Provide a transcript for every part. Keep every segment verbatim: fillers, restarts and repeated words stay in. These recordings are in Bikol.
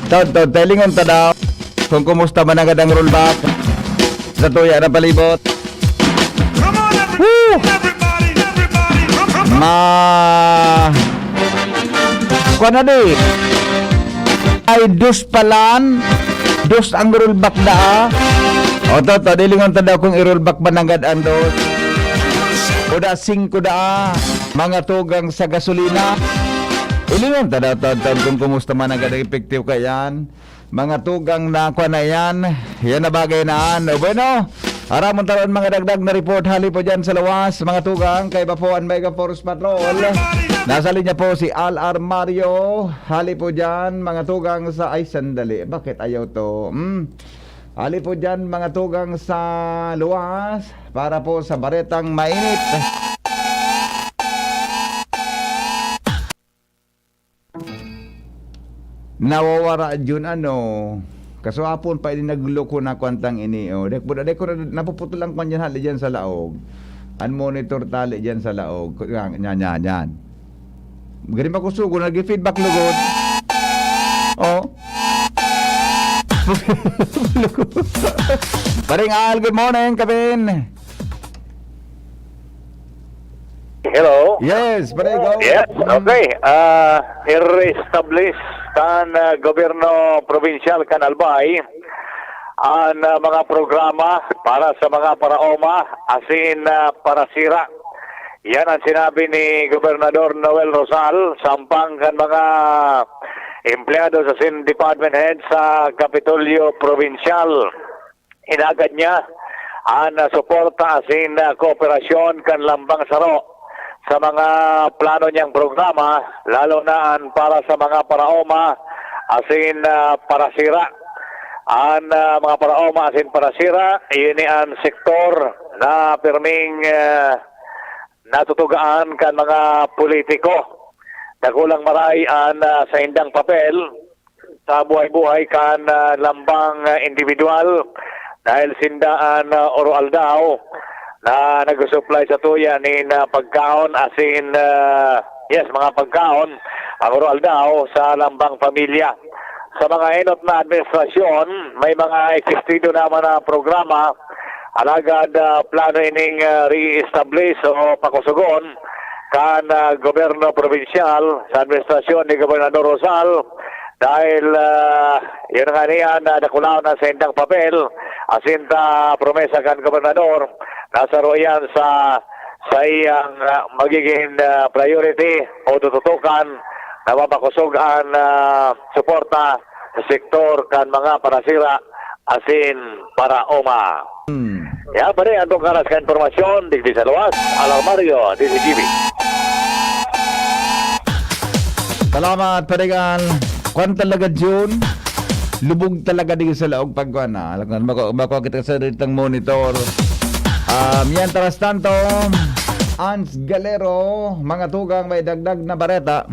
Tod, tod, tailingon ta daw kung kumusta managad ang rollback sa tuya na palibot. Woo! Ma... Kuha na di. Ay, dos palan. Dos ang rollback daa. O, to, to, dilingon ta daw kung i-rollback managad ang dos. O da, singko daa. Mga tugang sa gasolina. Ilingon ta daw, to, to, kung kumusta managad ang epektibo kaiyan. Mga tugang na kwa na yan. Yan na bagay na an. O bueno, aramon taron mga dagdag na report hali po dyan sa lawas. Mga tugang, kaiba po ang Mega Force Patrol. Nasa linya po si Al Armario. Hali po dyan, mga tugang sa... Ay, sandali. Bakit ayaw to? Hmm? Hali po dyan, mga tugang sa luwas. Para po sa baretang mainit. Nawawara yun, ano. Kaso hapon pa ini nagloko na kwantang ini, oh. Dek, dek ko na, napuputol ang kwan dyan, hali dyan sa laog. Ang monitor tali dyan sa laog. Yan, yan, yan, yan. Gari makusugo, nag-feedback lugod. Oh. Paring Al, good morning, Kevin. Hello? Yes, pare, go. Yes, Mm. Okay. Ah, i-establish kan ah, gobyerno probinsyal kan Albay an ah, mga programa para sa mga paraoma asin ah, parasira. Yan ang sinabi ni Gobernador Noel Rosal sampang kan mga empleyado asin department head sa Kapitolyo Probinsyal. Inagad niya an ah, suporta asin ah, kooperasyon kan lambang saro sa mga plano niyang programa, lalo na an para sa mga paraoma asin ah, parasira. An ah, mga paraoma asin parasira, ini an sektor na pirming ah, natutugaan kan mga politiko. Dakulang maray an ah, saindang papel sa buhay-buhay kan ah, lambang ah, individual dahil sinda an ah, oro-aldaw na nagsusuplay sa tuya nin ah, pagkaon asin ah, yes, mga pagkaon ang oro-aldaw sa lambang pamilya. Sa mga enot na administrasyon, may mga existido naman na programa, alagad ah, plano ining ah, re-establish o pakusugon kan ah, gobyerno probinsyal sa administrasyon ni Gobernador Rosal dahil ah, yun nga niya na dakulaw na sa indang papel asin ta promesa kan gobernador na saro iyan sa sa iyang ah, magiging ah, priority o tututukan na mapakusog an ah, suporta sa sektor kan mga parasira asin paraoma. Hmm. Ya, pare, antong karas ka impormasyon, digdi sa luwas, Alarmario, D Z G B. Salamat, Parigan. Kwan talaga, June. Lubog talaga di sa laog pagkuan na. Alam mo, mako, mako kita sa ritang monitor. Um, yan, taras tanto, Ans Galero, mga tugang may dagdag na bareta.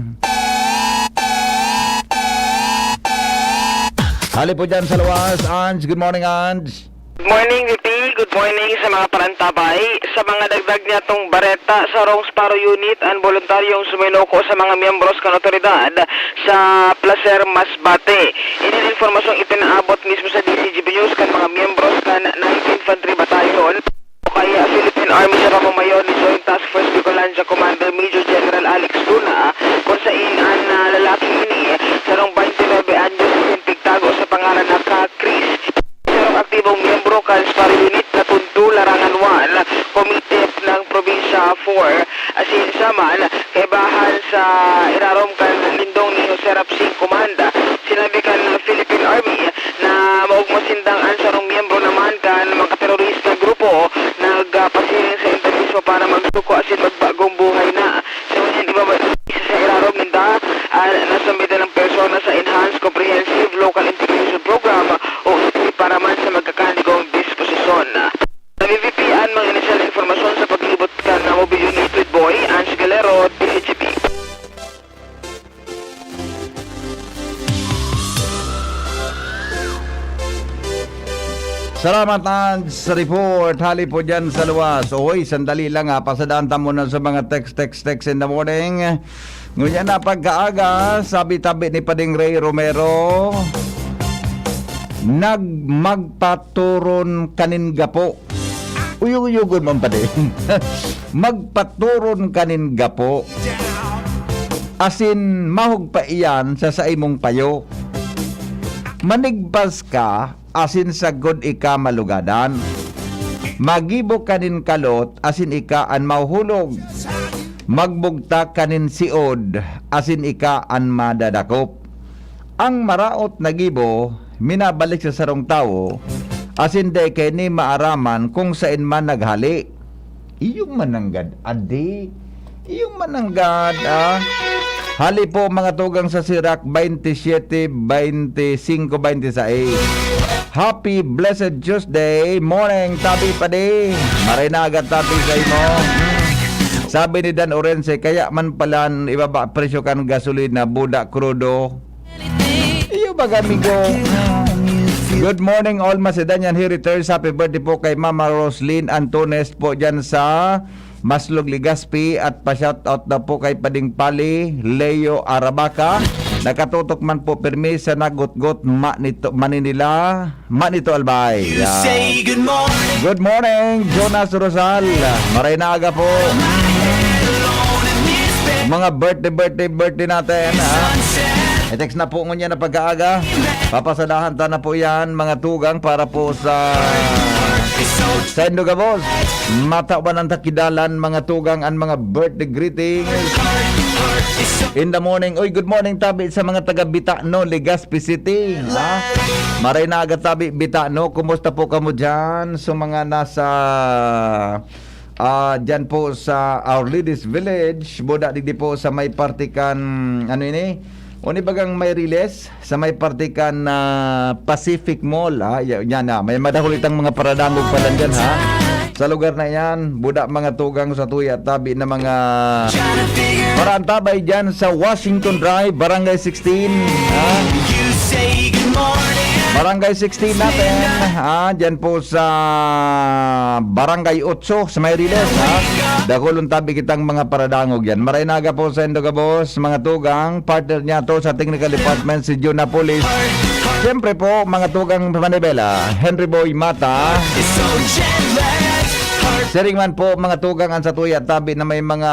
Hali po dyan sa luwas, Ans. Good morning, Ans. Good morning, V P. Good morning sa mga parantabay. Sa mga dagdag niya tong bareta, sa Rong Sparrow Unit, ang voluntaryong suminuko sa mga miyembros kan otoridad sa Placer Masbate. Ini informasyong ipinaabot mismo sa D Z G B News kan mga miyembros kan Ninth Infantry Battalion o kaya Philippine Army sa pamamayon ni Joint Task Force Bicolandia Commander Major General Alex Luna, kung sain an ah, lalaki ini, sarong twenty-nine anyos, pigtago sa pangalan na Ka Chris. Sarong aktibong miyembro kan Sparrow Unit na Tuntu, Larangan one, Committee ng Probinsya four, asin sa man, kaibahan sa irarom kan lindong ni Jose Rapsing Command. Sinabi kan Philippine Army na maogma sindang an sarong miyembro naman kan mga terorista grupo nagpasiring sa endemismo para magsuko asin magbagong buhay na. Sa ngunyan, iba man isa sa irarom ninda an nasumbitan ng persona sa Enhanced Comprehensive Local Integration Program o S L I para man sa magkakanigong disposisyon. Nabibipian mga inisyal na informasyon sa pag-iibot kan Mobile Unit with Boy, Ange Galero, D Z G B. Salamat, Ans, sa report. Hali po dyan sa luwas. Oy, sandali lang ha. Pasadaan ta muna sa mga text, text, text in the morning. Ngunyan na pagkaaga, sabi tabi ni Pading Ray Romero. Nag-, magpaturon kanin gapo. Uyog-uyogon man pa din. Magpaturon kanin gapo. Asin mahog pa iyan sa saimong payo. Manigpas ka, asin sagkod ika malugadan. Magibo kanin kalot, asin ika an mahuhulog. Magbugtak kanin siod, asin ika an madadakop. Ang maraot na gibo, minabalik sa sarong tawo, asin dai kaini maaraman kung saen man naghali. Iyong mananggad, adi. Iyong mananggad, ah. Hali po, mga tugang, sa Sirac, twenty-seven, twenty-five, twenty-six. Happy blessed Tuesday morning, tabi pa di. Maray na agad, tabi sa imo. Sabi ni Dan Orense, kaya man pala ibaba presyo kan gasolina, buda krudo. Iyo baga, amigo? Good morning, all Macedonian heriters. Happy birthday po kay Mama Roslyn Antunes po dyan sa Maslog, Legazpi. At pa-shoutout na po kay Pading Pali, Leo Arabaca. Nakatutok man po pirmi sa Nagutgot, Manito, Maninila. Manito, Albay. Yan. Good morning, Jonas Rosal. Maray na aga po. Mga birthday, birthday, birthday natin, ha? I-text na po ngunyan na pagkaaga. Papasadahan ta na po yan, mga tugang, para po sa Sendo Gabos. Matawan ang takidalan, mga tugang, ang mga birthday greetings. In the morning. Uy, good morning, tabi sa mga taga Bitano, Legazpi City. Ha? Maray na aga, tabi, Bitano. Kumusta po kamo dyan? So, mga nasa, ah, dyan po sa Our Lady's Village, buda digdi po sa may parte kan, ano ini? Uni bagang may riles? Sa may parte kan, ah, Pacific Mall, ha? Ya-, yan na. May madahulitang mga paradangog pa lang dyan, ha? Sa lugar na yan, buda mga tugang sa tuya, tabi na mga parantabay dyan sa Washington Drive, Barangay sixteen, ha? Barangay sixteen natin, ha? Dyan po sa Barangay Otso, sa may Riles, ha? Dakulon tabi kitang mga paradangog yan. Maray na aga po sa Indo Gabos, mga tugang, partner niya to sa technical department, si Jun Napolis. Siyempre po, mga tugang Manibela, Henry Boy Mata. Siring man po, mga tugang, ang satuya tabi na may mga,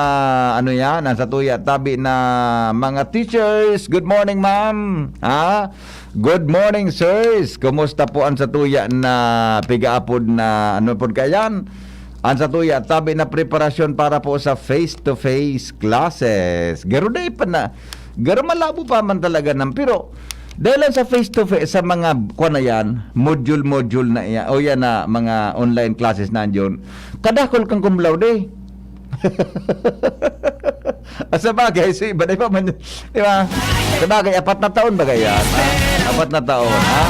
ano yan, ang satuya tabi na mga teachers. Good morning, ma'am. Ha? Good morning, sirs. Kumusta po ang satuya na pigaapod na, ano po kayan? Ang satuya, tabi na preparasyon para po sa face-to-face classes. Garo na pa na, garo malabo pa man talaga nan, pero dahil lang sa face-to-face, sa mga, kwa na yan, module-module na yan, o yan na mga online classes na yun, kadakol kang cum laude. Ah, sa bagay, sa iba na iba man, di ba? Sa bagay, apat na taon ba yan, ha? Apat na taon, ha?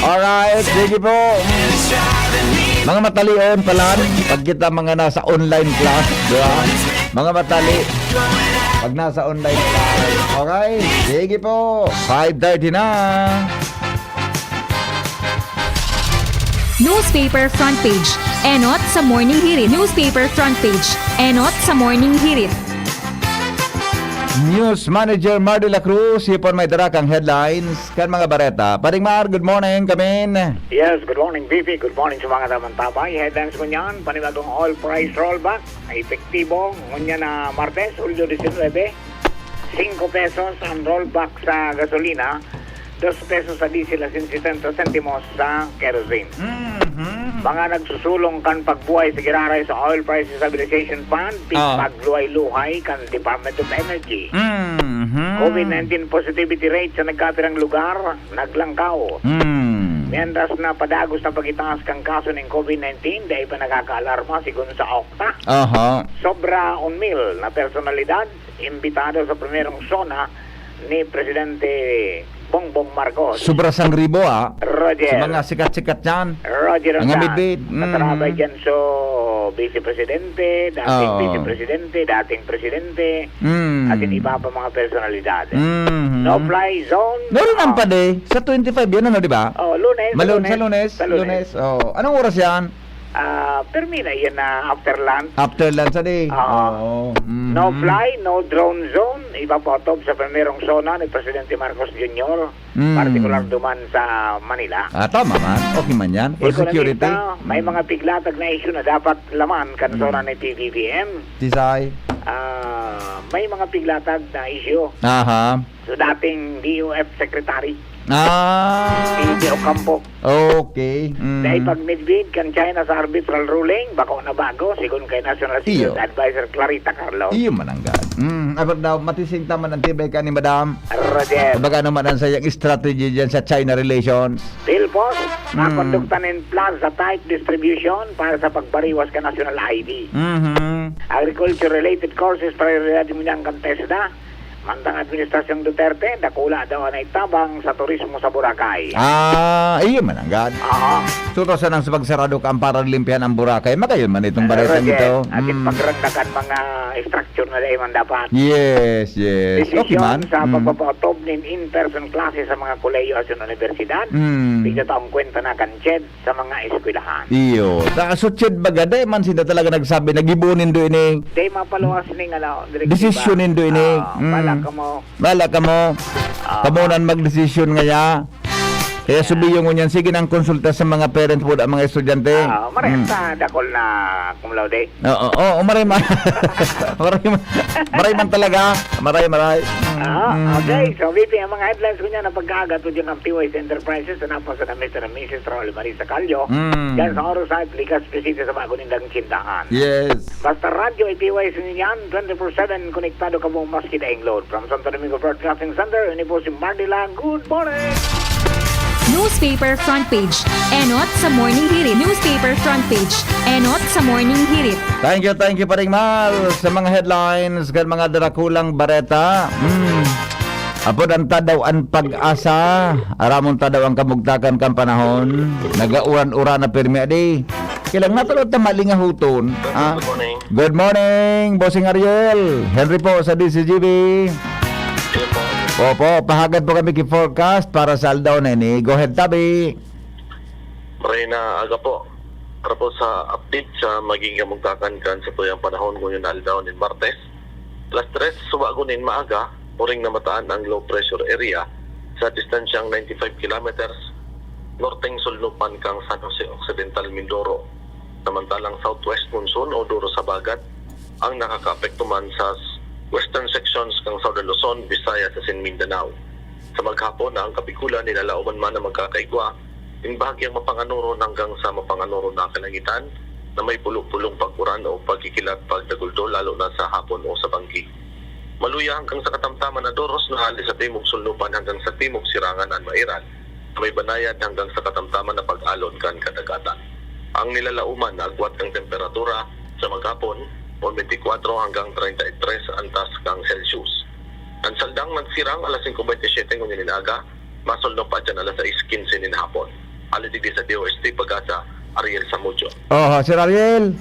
Alright, sige po. Mga matalion palan, pag kita mga nasa online class, di ba? Mga matali, pag nasa online class. Alright, sige po. Five thirty na. Newspaper front page. Enot sa Morning Hirit. Newspaper front page. Enot sa Morning Hirit. News Manager Mar de la Cruz, ipon may dara kang headlines kan mga bareta. Paring Mar, good morning, kamin. Yes, good morning, Vivi. Good morning sa mga tamantabay. Headlines ko niyan, panibagong oil price rollback. Epektibo, ngunyan na Martes, Hulyo diecinuebe, singko pesos ang rollback sa gasolina, dos pesos sa diesel asin sesenta sentimos sa kerosene. Mhm. Mga nagsusulong kan pagbuhay sa giraray sa Oil Price Stabilization Fund, Ah. pagluhay-luhay kan Department of Energy. Mhm. COVID nineteen positivity rate sa nagkapirang lugar, naglangkaw. Hmm. Mientras na padagos na pag-itaas kan kaso nin COVID nineteen, dai pa nakakaalarma, sigon sa OCTA. Aha. Sobra un mil na personalidad imbitado sa primerong SONA ni Presidente Bongbong Marcos. Sobra sangribo, ah. Roger. Sa mga sikat-sikat yan. Roger, mga ang midbid. Katarabay Mm. dyan, so, Vice Presidente, dating Oo. Vice Presidente, dating Presidente, Mm. at yung iba pa mga personalidad. Mm. No-fly zone. Meron ang Ah. pade. Sa twenty-five yan, ano, di ba? Oh, Lunes, Malun-, Lunes. Sa Lunes. Sa Lunes. Lunes. Oh. Anong oras yan? Ah, permi na yan na after lunch. After lunch, adi? Oo. Oo. Mhm. No fly, no drone zone, Ipapaotob sa primerong SONA ni Presidente Marcos Junior, Mm. partikular duman sa Manila. Ah, tama man. Okay man yan. For security. Ekonomista, may Mm. mga piglatag na isyu na dapat laman kan Mm. SONA ni P B B M. Tisay. Ah, may mga piglatag na isyu. Aha. So, dating D O F secretary. Ah. P J Ocampo. Okay. Mm. Dahil pag midbid kan China sa arbitral ruling, bako na bago, sigon kay National Security Iyo. Advisor Clarita Carlos. Iyo mananggad. Mm, aber daw, matising ta man ang tibay ka ni Madam. Roger. Baga naman ang sayang strategy dyan sa China relations. Pilpos, Mm. makondukta nin plan sa tight distribution para sa pagbariwas ka national I D. Mhm. Agriculture-related courses, prioridad mo niyang kan TESDA. Mantang Administrasyong Duterte, dakula daw an naitabang sa turismo sa Boracay. Ah, iyo mananggad. Aha. So, ta sanang sa pagsarado ka ang para limpyahan ang Boracay, magayon man itong Ah, baleta Roger, nito. atin Mm. pagrangdakan mga structure na dai man dapat. Yes, yes. Okay Desisyon man. sa Mm. pagpapaotob nin in-person classes sa mga kolehiyo asin universidad. Mm. Tigda taong kwenta na kan CHED sa mga eskwelahan. Iyo. Ta, so, CHED baga, dai man sinda talaga nagsabi na gibohon nindo ini. Dai mapaluwas ning, ano, direktiba. Desisyon nindo ini. Ah, Mm. bala kamo. Bala kamo. Ah. Kamo nan magdesisyon ngaya. Kaya Yeah. subiyo ngunyan, sige nang konsulta sa mga parents po, ang mga estudyante. Ah, maray Mm. sa dakol na cum laude. Oo, oo, maray man. Maray man. Maray man talaga. Maray, maray. Mm, Ah, mm, okay. mm. So, V P, ang mga headlines ko niya na pagkaaga to dyan ng P Y C Enterprises, sa napos na Mister and Missus Raul Marisa Callo. Mm. Yan sa Oro Side, Ligas, Visita sa bago nindang tindahan. Yes. Basta radyo, i-P Y C niyan, twenty-four seven, konektado ka mo maski daing load. From Santo Domingo Broadcasting Center, ini po si Mardy Lang. Good morning! Newspaper front page. Enot sa Morning Hirit. Newspaper front page. Enot sa Morning Hirit. Thank you, thank you, Paring Mal, sa mga headlines kan mga darakulang bareta. Hmm. Apod an tadaw an pag-asa, aramon tadaw ang kamugtakan kan panahon. Nagauran-uran na pirmi adi. Kailang natulog ta malingahuton. Ah? Good morning. Good morning, Bossing Ariel. Henry po sa D C G B. Hello po. Opo, pahagad po kami ki forecast para sa aldaw na ini. Go ahead, Tabi. Maray na aga po. Para po sa update sa magiging kamugtakan kan satuyang panahon ngunyan na aldaw nin Martes, alas tres suba nin maaga, uring namataan ang low pressure area sa distansyang ninety-five kilometers norteng sulnupan kang San Jose Occidental, Mindoro. Samantalang southwest monsoon o duro sa bagat ang nakakaapekto man sa s-, western sections kang Southern Luzon, Visayas asin Mindanao. Sa maghapon na ang kapikulan, nilalaoman man na magkakaigwa nin bahagyang mapanganuron hanggang sa mapanganuron na kalangitan na may pulo-pulong pag-uran o pagkikilat pagdaguldo, lalo na sa hapon o sa banggi. Maluya hanggang sa katamtaman na doros na hali sa timog sulnupan hanggang sa timog sirangan an mairal, may banayad hanggang sa katamtaman na pag-alon kan kadagatan. Ang nilalaoman na agwat kan temperatura sa maghapon, twenty-four hanggang treinta y tres antas kang Celsius. Ang saldang nagsirang alas singko bente siyete ngunyan nin aga, masulnop pa dyan alas sais kinse nin hapon. Hali digdi sa D O S T Pag-asa, Ariel Samudio. Oho, Sir Ariel.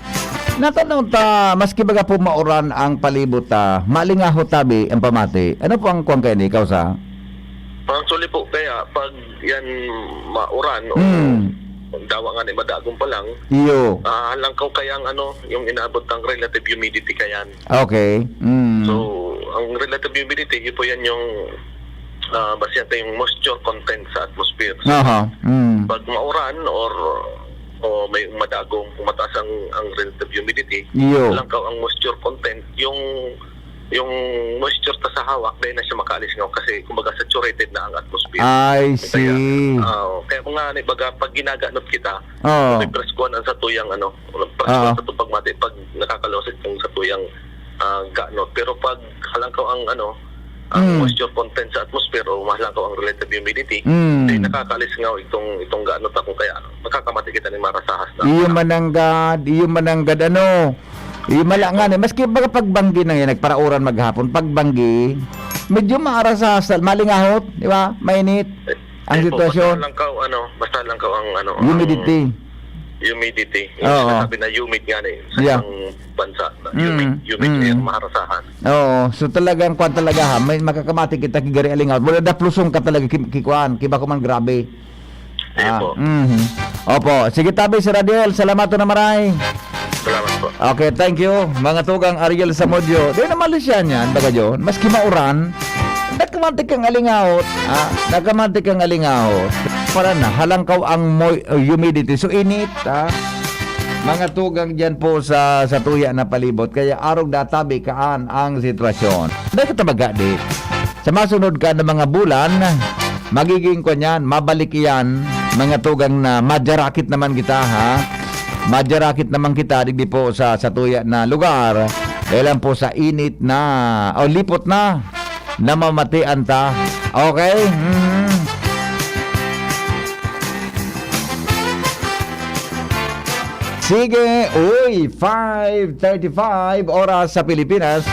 Natanaw ta, maski baga po mauran ang palibot ta, malingaho tabi ang pamati. Ano po ang kuwan kayo ni ikaw sa? Actually po, kaya pag yan mauran o Mm. dawa nga ni madagong pa lang, Iyo. ah, halangkaw kaya ang ano, yung inaabot ng relative humidity kayan. Okay. Mm. So, ang relative humidity, yun po yan yung, ah, basihan tayong moisture content sa atmosphere. So, Aha. Mm. pag mauran or, o may madagong, kung mataas ang, ang relative humidity, Iyo. halangkaw ang moisture content, yung, yung moisture ta sa hawak, dahil na siya makaalis nga kasi, kumbaga, saturated na ang atmosphere. I Kaya, see. ah, kaya mga, ano, baga, pag ginaganot kita, Oo. may preskuhan ang satuyang, ano, preskuhan Oo. sa itong pagmati, pag nakakalawas itong satuyang, ah, ganot. Pero pag halangkaw ang, ano, ang Mm. moisture content sa atmosphere o mahalangkaw ang relative humidity, Mm. ay nakakaalis nga itong, itong ganot ako. Kaya makakamati kita ni marasahas na. Iyo mananggad, iyo mananggad, ano? Iyo mala nga ni, maski baga pagbanggi na yan, nagparauran maghapon, pagbanggi, medyo maarasahas, malingahot, di ba? Mainit ang Eh, po, sitwasyon. Basta lang kaw, ano, basta lang kaw ang, ano, ang Humidity. humidity. Yung Oo. sinasabi na humid nga na eh, sa Yeah. isang bansa. Na Mm, humid, humid mm. air, maharasahan. Oo. So, talagang kwan talaga, ha, may makakamati kita ki gari alingaw. Wala dapluson ka talaga ki-, ki-, kwan, kiba ko man grabe. Ayun Ah, po. mhm. Opo. Sige, tabi, Sir Adiel. Salamat na maray. Salamat. Okay, thank you. Mga tugang Ariel Samudio. Di na malisyan yan, baga yun. Maski mauran, nagkamatik kang alingahot. Ah, nagkamatik kang alingahot. Para na, halangkaw ang mo-, humidity. So, init, ah. Mga tugang dyan po sa, sa tuya na palibot. Kaya arog databi kaan ang sitwasyon. Dahil sa tabaga, di. Sa masunod ka na mga bulan, magiging kwan yan, mabalik iyan, mga tugang na madyarakit naman kita, ha? Madyarakit naman kita, digdi po sa, sa tuya na lugar. Dahil lang po sa init na, o lipot na, namamatian ta. Okay? Mhm. Sige, uy, five thirty-five oras sa Pilipinas.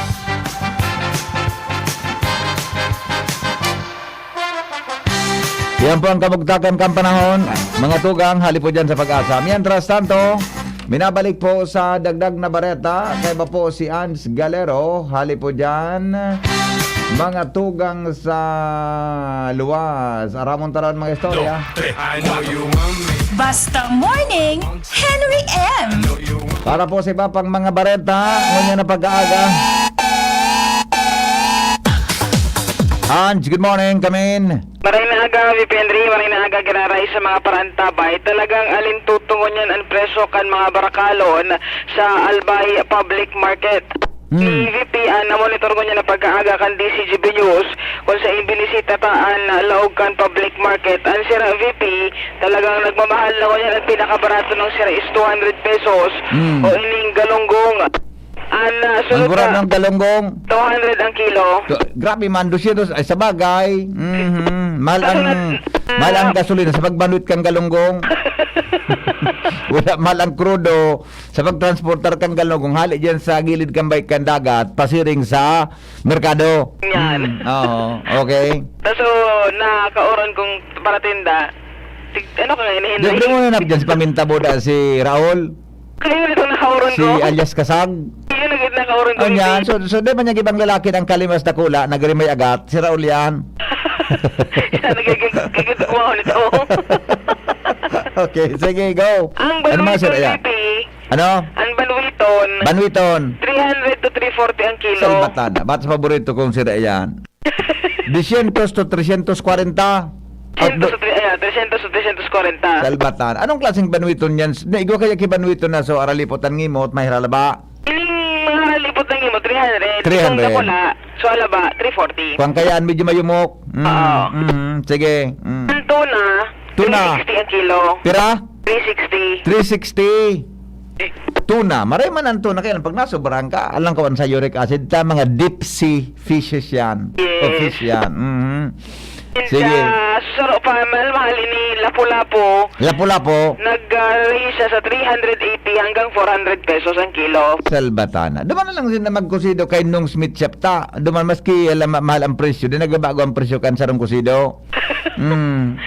Yan po ang kabugtakan kan panahon, mga tugang, hali po dyan sa Pag-asa. Mientras tanto, minabalik po sa dagdag na bareta, kaiba po si Ans Galero, hali po dyan, mga tugang sa luwas. Aramon taran mga istorya. Basta Morning, Henry M. Para po sa iba pang mga bareta, ngunyan na pag-aaga. Hans, good morning, come in. Maray na aga, V P Henry, maray na aga, giraray sa mga parantabay. Talagang alintutungon yan ang presyo kan mga barakalon sa Albay Public Market. Hmm. Ni V P, ah, namonitor ko niya na pagkaaga kan D C G B News, kung sa binisita ta an laog kan public market. Ang sira V P, talagang nagmamahal na ko yan. Ang pinakabarato ng sira is two hundred pesos. Hmm. O ining galunggong. Ang, ah, Ang sunod gura na, ng galunggong. two hundred ang kilo. Ga-, grabe man, dosyentos. Ay, sa bagay. Mhm. Mahal ang, Kasunod. mahal ang gasolina sa pagbanwit kang galunggong. Wala, mahal ang krudo. Sa pagtransportar kan galunggong, hali diyan sa gilid kan bike kan dagat, pasiring sa merkado. Yan. Mm, oo, okay. Kaso, nakauran kong paratinda. Tig-, ano ka nga, Di, hinahinay? Di mo na diyan sa paminta boda si Raul? Kaya ito nakauran Si ko. Alias Kasag? Kaya nag-, nakauran ko, Oh, yan. hindi. So, so, di ba niya gibang lalaki ng kalimas dakula, nagrimay agat? Si Raul yan. Yan, nagigig-, gigig-, wow, nito. Okay, sige, go. Ang Ano mga banwit sir, ng ayan? V P, Ano? Ang banwiton, Banwiton. three hundred to three forty ang kilo. Salbatana. Ba't sa paborito kong sira yan? Dosyentos to tresyentos kwarenta. Syentos Ah, to tre-, ayan, tresyentos to tresyentos kwarenta. Salbatana. Anong klaseng banwiton yan? Na igwa kaya ki banwiton na so aralipot ang ngimot, may haralaba? Ining mga aralipot ang ngimot, three hundred. Three hundred. Itong dakula, so alaba, three forty. Kung kaya medyo mayumok. Mm, Oo. mm, sige. Mm. Ang tuna, Tuna. three sixty ang kilo. Pira? Three sixty. Three sixty. Tuna. Maray man ang tuna. Kaya lang, pag nasobrahan ka, alang kawan sa uric acid, ta mga deep sea fishes yan. Yes. O fish yan. Mhm. And, Sige. ah, sa saro pa, mahal-mahal ini, lapu-lapu. Lapu-lapu. Nag, ah, range siya sa three hundred eighty hanggang four hundred pesos ang kilo. Salbatana. Duman na lang sila magkusido kay Nong Smith Shop ta. Duman maski, alam, ma-, mahal ang presyo. Di nagbabago ang presyo kan sarong kusido. Mm.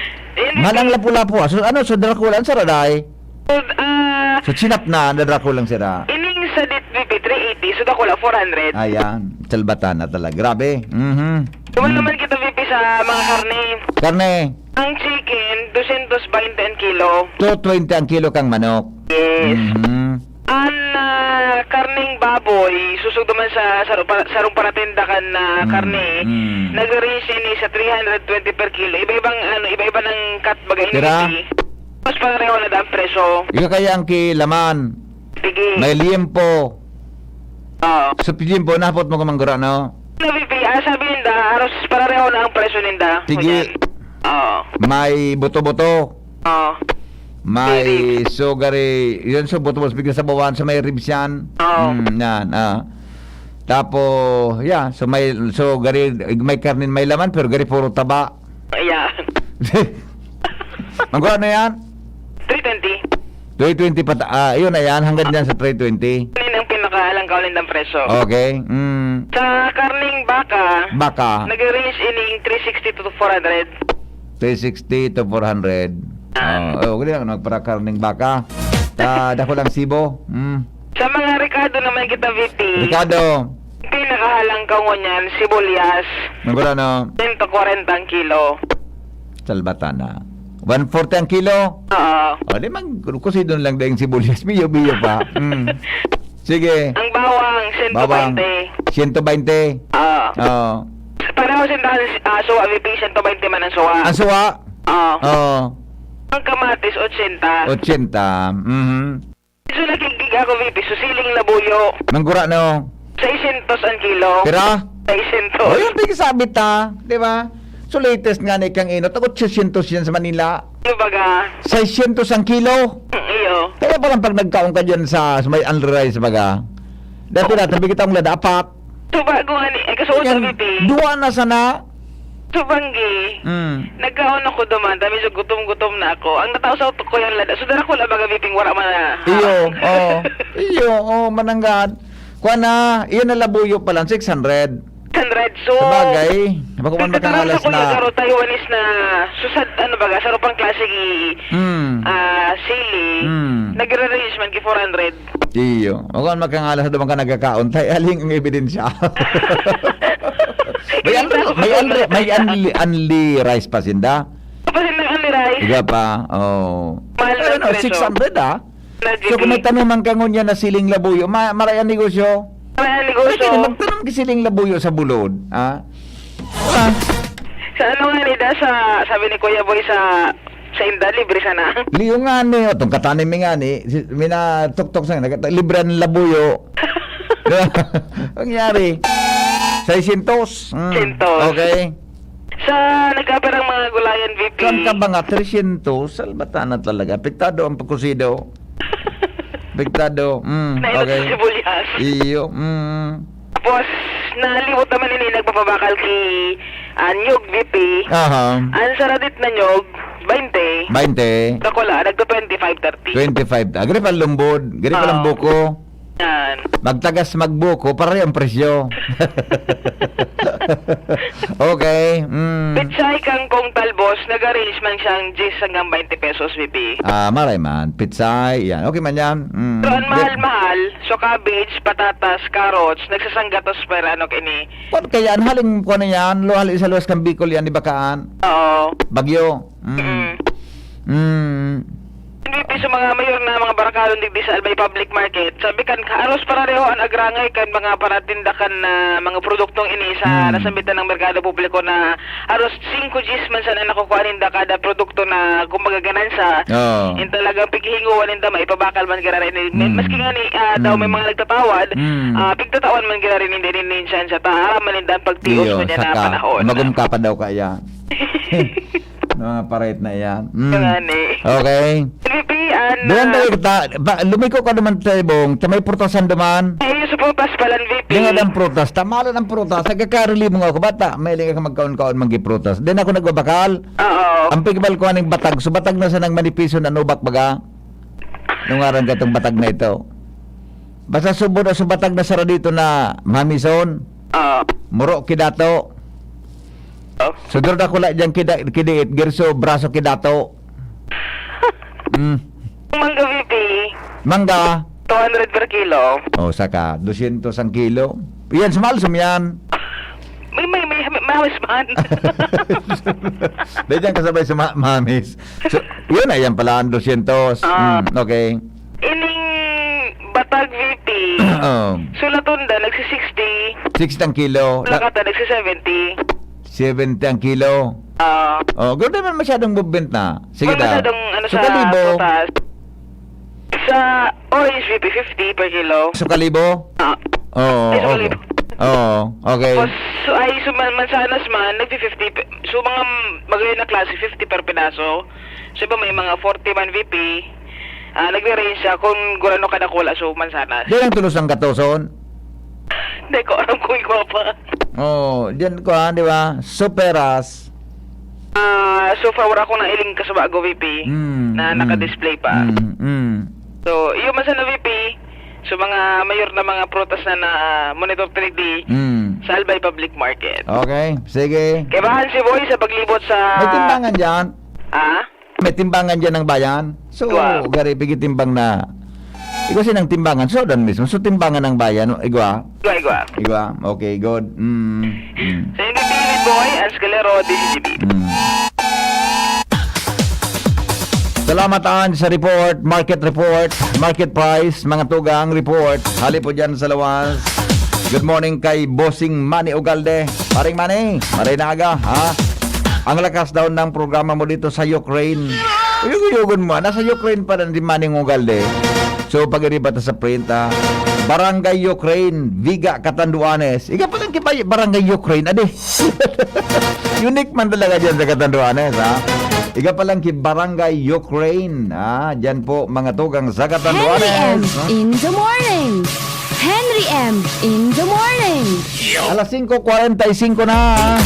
Mahal ang lapu-lapu, ah. So, ano, so, Dracula, ang saraday? So, ah, So, chinap na, na Dracula ang sira. Ining sa dit V P, three eighty, so, dakula, four hundred. Ayan, salbatan na talaga. Grabe. Mhm. Duman Mm. naman kita, V P, sa mga karne. Karne. Ang chicken, dosyentos baynte ang kilo. Two twenty ang kilo kang manok. Yes. Mhm. An, ah, karneng baboy, susog naman sa, sa, sarong paratinda kan, ah, Mm, karne, mm. nagre-range ini sa three hundred twenty per kilo. Iba-ibang, ano, iba-iba ng cut, baga, Pira? ini, eh. Mas pareho na ang presyo. Ika kaya ang kilaman. Sige. May liempo. Oo. Sa liempo, nahapot mo ka manggura, no? Ano, V P, ah, sabi ninda, halos pareho na ang presyo ninda. Sige. Ganyan. Oo. May buto-buto. Oo. May May ribs. sugary, yun, so buto-buto, bigla sa bawan, so may ribs yan. Oo. Mm, yan, ah. Tapos, yeah, so may, so gari, may karne, may laman, pero gari puro taba. Ayan. Magkano yan? Three twenty. Three twenty pata-, ah, yun na yan, hanggang dyan sa three twenty. Yun ang pinakaalangkaw nindang presyo. Okay, mm. Sa karneng baka, Baka. nag-range ining three sixty to four hundred. Three sixty to four hundred. Ah. Oh, oh, gali lang, nagparakarneng baka. Ta, dako lang sibo. Mm. Sa mga rekado naman kita, V P. Rekado. Pinakahalangkaw ngunyan, sibuyas. Magkano? Sento kwarenta ang kilo. Salbatana. One forty ang kilo? Oo. O, di mag-, kusidon lang dahil sibuyas. Biyo-biyo pa. Mm. Sige. Ang bawang, Bawang. sento baynte. Sento baynte. Oo. Oo. Pareho sinda, ah, suwa, V P, sento baynte man ang suwa. Ang suwa? Oo. Oo. Ang kamatis, otsenta. Otsenta. Mhm. So, nakigig ako, V P, so siling labuyo. Manggura, no? Seiscientos ang kilo. Pira? Seiscientos. O, yung pigsabit, ha? Di ba? So, latest nga ni kang inot, ako, otsisyentos yan sa Manila. Ano baga? Seiscientos ang kilo. Mm, iyo. Kaya palang pag nagkaon ka dyan sa, sa may Unli Rice, baga. Dati na, tabi kita ang lada, apat. So, bago nga ni, ay, kasuot Yan, ang V P. Duwa na sana. So, banggi. Mm. Nagkaon ako duman, dami sa gutom-gutom na ako. Ang natao sa utok ko yung lada. So, dara ko lang baga, V P, wala man na. Iyo, oh. Iyo, oh, mananggad. Kuha na, iyan na labuyo pa lang, six hundred. Six hundred, so, Sa bagay, bako man pagkataram makangalas sa kuya na. Garo, Taiwanese na, susad, ano baga, sa rupang klase ki, Hmm. ah, sili, Hmm. nagre-range man ki four hundred. Iyo. Bako man makangalas na duman ka nagkakaon, tay, aling ang ebidensya. May unli, may unli, may unli, unli rice pa sinda? Tapos yung unli rice. Iga pa, oh. Mahal Pero ng no, presyo. six hundred, ah. Nag-, So, kung may tanuman ka ngunyan na siling labuyo, ma-, maray ang negosyo. Maray ang negosyo. Pwede na magtanom ka siling labuyo sa bulod, ha? Ah. Sa ano nga ni Da, sa, sabi ni Kuya Boy sa, sa Inda, libre sana. Liyo nga ni, o, tong katanim mi nga ni, si, minatuktok sa, nagkata-, libre ang labuyo. Nangyari. Seiscientos. Mm. Seiscientos. Okay. Sa nagkaperang mga gulayan, V P. Kan ka ba nga, tresyentos? Salbata na talaga. Apektado ang pagkusido. Apektado. Mm, Nainot okay. sa sibuyas. Iyo. Mm. Tapos, nalimot naman ini nagpapabakal ki, ah, Nyog, V P. Aha. Ang saradit na Nyog, baynte. Baynte. Dakula, nagto twenty-five, thirty. Twenty-five. Ah, gari pa lumbod. Gari pa Oo. lang buko. Yan. Magtagas, magbuko, pareho ang presyo. Okay. Mm. Pitsay kangkong talbos, nag-arrange man siyang diyes hanggang baynte pesos, V P. Ah, maray man. Pitsay, yan. Okay man yan. Mm. Pero ang Di- mahal-mahal, so cabbage, patatas, carrots, nagsasanggatos per ano kini. Kwan kaya, ang haling kwan na yan, lo, hali sa luwas kang Bicol yan, di ba kaan? Oo. Bagyo. Mm. Mm. Mm. Hindi, sa mga mayor na mga barakalon digdi sa Albay Public Market, sabi kan, haros parareho an agrangay kan mga paratinda kan, ah, mga produktong ini sa Hmm. nasambitan ng merkado publiko na haros singko diyes man sana nakukuha ninda kada produkto na, kumbaga, ganansa. Oo. Yung talagang pighihinguan ninda, maipabakal man giraray ni, Hmm. maski nga ni, ah, daw may Hmm. mga nagtatawad, Hmm. ah, pigtatawan man giraray ninda, ninda, ninda, sa ta, aram man ninda ang pagtios Iyo, man niya na saka, panahon. Magumka pa daw kaya. Mga parait na iyan. Mm. Kaya ni. Okay. P P, ano? Doon tayo kita, ba, lumiko ka naman sa ibong, sa may prutasan duman. Eh, yung sa prutas pala, V P. Di nga dang prutas, tamalan ang prutas. Nagkakarili mo nga ako, bata. May linga ka magkaon-kaon, manggi prutas. Di na ako nagbabakal. Oo. Ang pigbal ko aning batag, so batag na sa nang manipiso na nubak baga. Nung aran ka itong batag na ito. Basta subod o subatag na sara dito na mamison. Oo. Muro kidato. Oh. Sudro na kula dyan kida-, kidiit, girso, braso kidato. Mm. Mangga, V P. Mangga. Two hundred per kilo. Oh, saka, dosyentos ang kilo. Yan, sumalsum yan. May, may, may, may, mahamis man. Dahil dyan kasabay sa ma-, mahamis. So, yun na, yan pala ang dosyentos. Ah. Mm, okay. Ining batag, V P. Oo. Sulatonda, nagsi-sixty. Sixty ang kilo. Plakata, nagsi-seventy. Seventy ang kilo. Ah. Oh, good naman masyadong movement na. Sige Wala daw. masyadong, ano, Sa sa kalibo. prutas. Sa orange, V P, fifty per kilo. Sa kalibo? Ah. Oo, Ay, sa okay. kalibo. Oo, okay. Tapos, so, ay, so, man-, mansanas man, nagfi-fifty pe-, so, mga magayon na klase, fifty per piraso. So, iba may mga forty man, V P. Ah, nagre-range siya kung gurano kadakula, so, mansanas. Di lang tulos ang katoson? Hindi ko alam kung ikaw pa. Oo, diyan ko, ah, di ba? Superas. Ah, so far, wala akong nailing kasubago, V P, Mm, na mm. naka-display pa. Mm, mm. So, iyo man sana, V P. So, mga mayor na mga prutas na na-monitor three D Mm. sa Albay Public Market. Okay, sige. Kaibahan si Boy sa paglibot sa May timbangan dyan? Ah? May timbangan dyan ng bayan? So, Wow. gari, pigi timbang na. Igwa sinang timbangan? So, dan mismo. So, timbangan ng bayan. Igwa? Igwa, igwa. Igwa? Okay, good. Mm, mm. So, yung P P with Boy, Ans Calero, D C G B. Mm. Salamat, Ange, sa report, market report, market price, mga tugang report. Hali po dyan sa lawas. Good morning kay Bossing Manny Ugalde. Paring Manny, maray na aga, ha? Ang lakas daw ng programa mo dito sa Ukraine. Uyog-uyogon mo, nasa Ukraine pa rin si Manny Ugalde. So, pag-iriba ta sa print, ah. Barangay Ukraine, Viga, Catanduanes. Iga pa lang kibay, Barangay Ukraine, adi. Unique man talaga dyan sa Catanduanes, ha? Iga pa lang ki Barangay Ukraine, ha? Dyan po, mga tugang sa Catanduanes, Henry M ha? in the morning. Henry M in the morning. Alas singko kwarenta y singko na.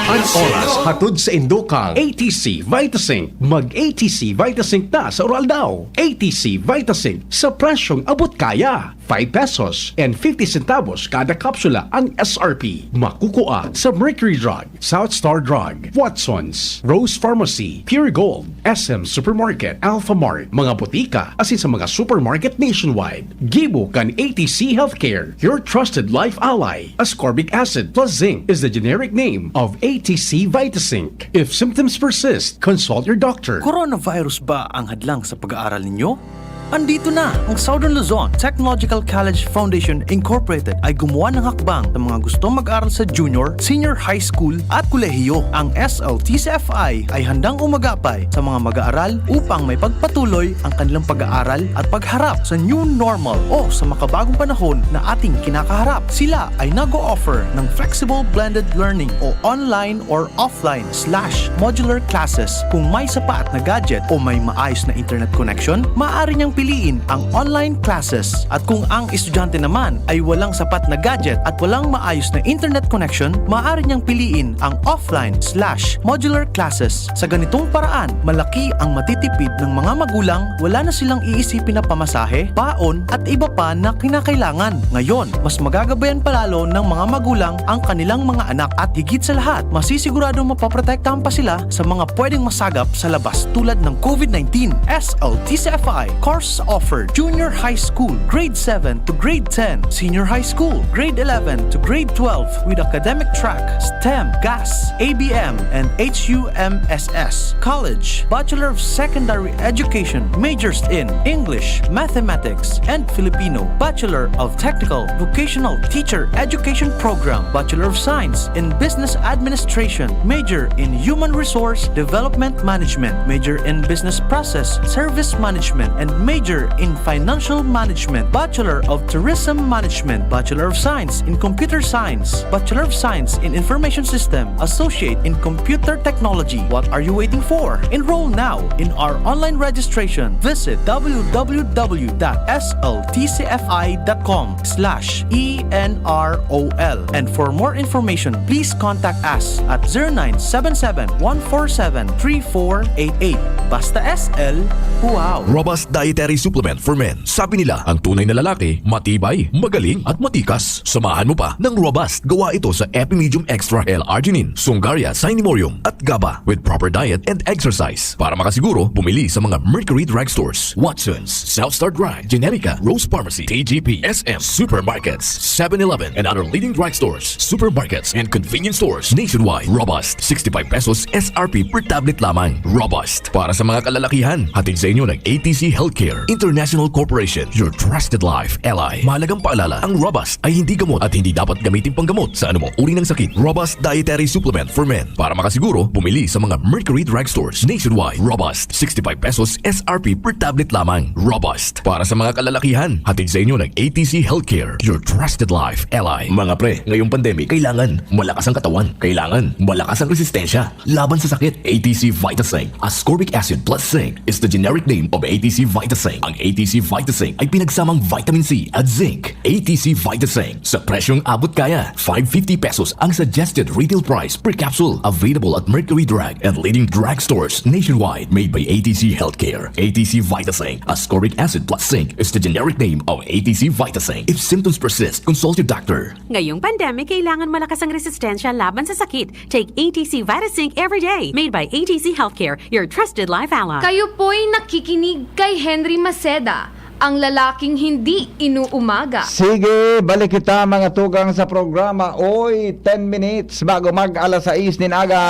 An oras hatod sa indokang A T C Vitasync. Mag A T C Vitasync na sa Uraldaw. A T C Vitasync sa presyong abot kaya. Five pesos and fifty centavos kada kapsula ang S R P. Makukua sa Mercury Drug, South Star Drug, Watsons, Rose Pharmacy, Pure Gold, S M Supermarket, Alpha Mart, mga botika, asin sa mga supermarket nationwide. Gibo kan A T C Healthcare, your trusted life ally. Ascorbic acid plus zinc is the generic name of A T C Vitasync. If symptoms persist, consult your doctor. Coronavirus ba ang hadlang sa pag-aaral ninyo? Andito na ang Southern Luzon Technological College Foundation Incorporated ay gumawa ng hakbang sa mga gustong mag-aral sa junior, senior high school at kolehiyo. Ang S L T C F I ay handang umagapay sa mga mag-aaral upang may pagpatuloy ang kanilang pag-aaral at pagharap sa new normal o sa makabagong panahon na ating kinakaharap. Sila ay nag-o-offer ng flexible blended learning o online or offline slash modular classes. Kung may sapat na gadget o may maayos na internet connection, maaari niyang piliin ang online classes. At kung ang estudyante naman ay walang sapat na gadget at walang maayos na internet connection, maaari niyang piliin ang offline slash modular classes. Sa ganitong paraan, malaki ang matitipid ng mga magulang, wala na silang iisipin na pamasahe, baon at iba pa na kinakailangan. Ngayon, mas magagabayan palalo ng mga magulang ang kanilang mga anak at higit sa lahat, masisiguradong mapoprotektahan pa sila sa mga pwedeng masagap sa labas tulad ng COVID nineteen. S L T C F I course offered: Junior High School, Grade seven to Grade ten, Senior High School, Grade eleven to Grade twelve with academic track STEM, GAS, A B M, and H U M S S. College, Bachelor of Secondary Education, majors in English, Mathematics, and Filipino. Bachelor of Technical Vocational Teacher Education Program, Bachelor of Science in Business Administration, major in Human Resource Development Management, major in Business Process Service Management, and major in Financial Management, Bachelor of Tourism Management, Bachelor of Science in Computer Science, Bachelor of Science in Information System, Associate in Computer Technology. What are you waiting for? Enroll now in our online registration. Visit w w w dot s l t c f i dot com slash e n r o l. And for more information, please contact us at zero nine seven seven, one four seven, three four eight eight. Basta S L, wow! Robust Dietary Supplement for Men. Sabi nila, ang tunay na lalaki, matibay, magaling, at matikas. Samahan mo pa ng Robust. Gawa ito sa Epimedium Extra L-Arginine, Sungaria, Cinemorium, at GABA with proper diet and exercise. Para makasiguro, bumili sa mga Mercury Drug Stores, Watsons, South Star Drug, Generica, Rose Pharmacy, T G P, S M, supermarkets, seven eleven, and other leading drug stores, supermarkets, and convenience stores nationwide. Robust, sixty-five pesos S R P per tablet lamang. Robust. Para sa mga kalalakihan, hatid sa inyo ng A T C Healthcare International Corporation, your trusted life ally. Mahalagang paalala, ang Robust ay hindi gamot at hindi dapat gamitin panggamot sa anumang uri ng sakit. Robust Dietary Supplement for Men. Para makasiguro, bumili sa mga Mercury Drug Stores nationwide. Robust, sixty-five pesos S R P per tablet lamang. Robust. Para sa mga kalalakihan, hatid sa inyo ng A T C Healthcare, your trusted life ally. Mga pre, ngayong pandemic, kailangan malakas ang katawan. Kailangan malakas ang resistensya laban sa sakit. A T C Vitasync, ascorbic acid plus zinc, is the generic name of A T C Vitasync. Ang A T C Vitasync ay pinagsamang vitamin C at zinc. A T C Vitasync, sa presyong abot kaya, five fifty pesos ang suggested retail price per capsule. Available at Mercury Drug and leading drug stores nationwide. Made by A T C Healthcare. A T C Vitasync, ascorbic acid plus zinc, is the generic name of A T C Vitasync. If symptoms persist, consult your doctor. Ngayong pandemic, kailangan malakas ang resistensya laban sa sakit. Take A T C Vitasync every day. Made by A T C Healthcare, your trusted life ally. Kayo po'y nakikinig kay Henry Maceda, ang lalaking hindi inuumaga. Sige, balik kita, mga tugang, sa programa. Oy, ten minutes bago mag alas sais nin aga.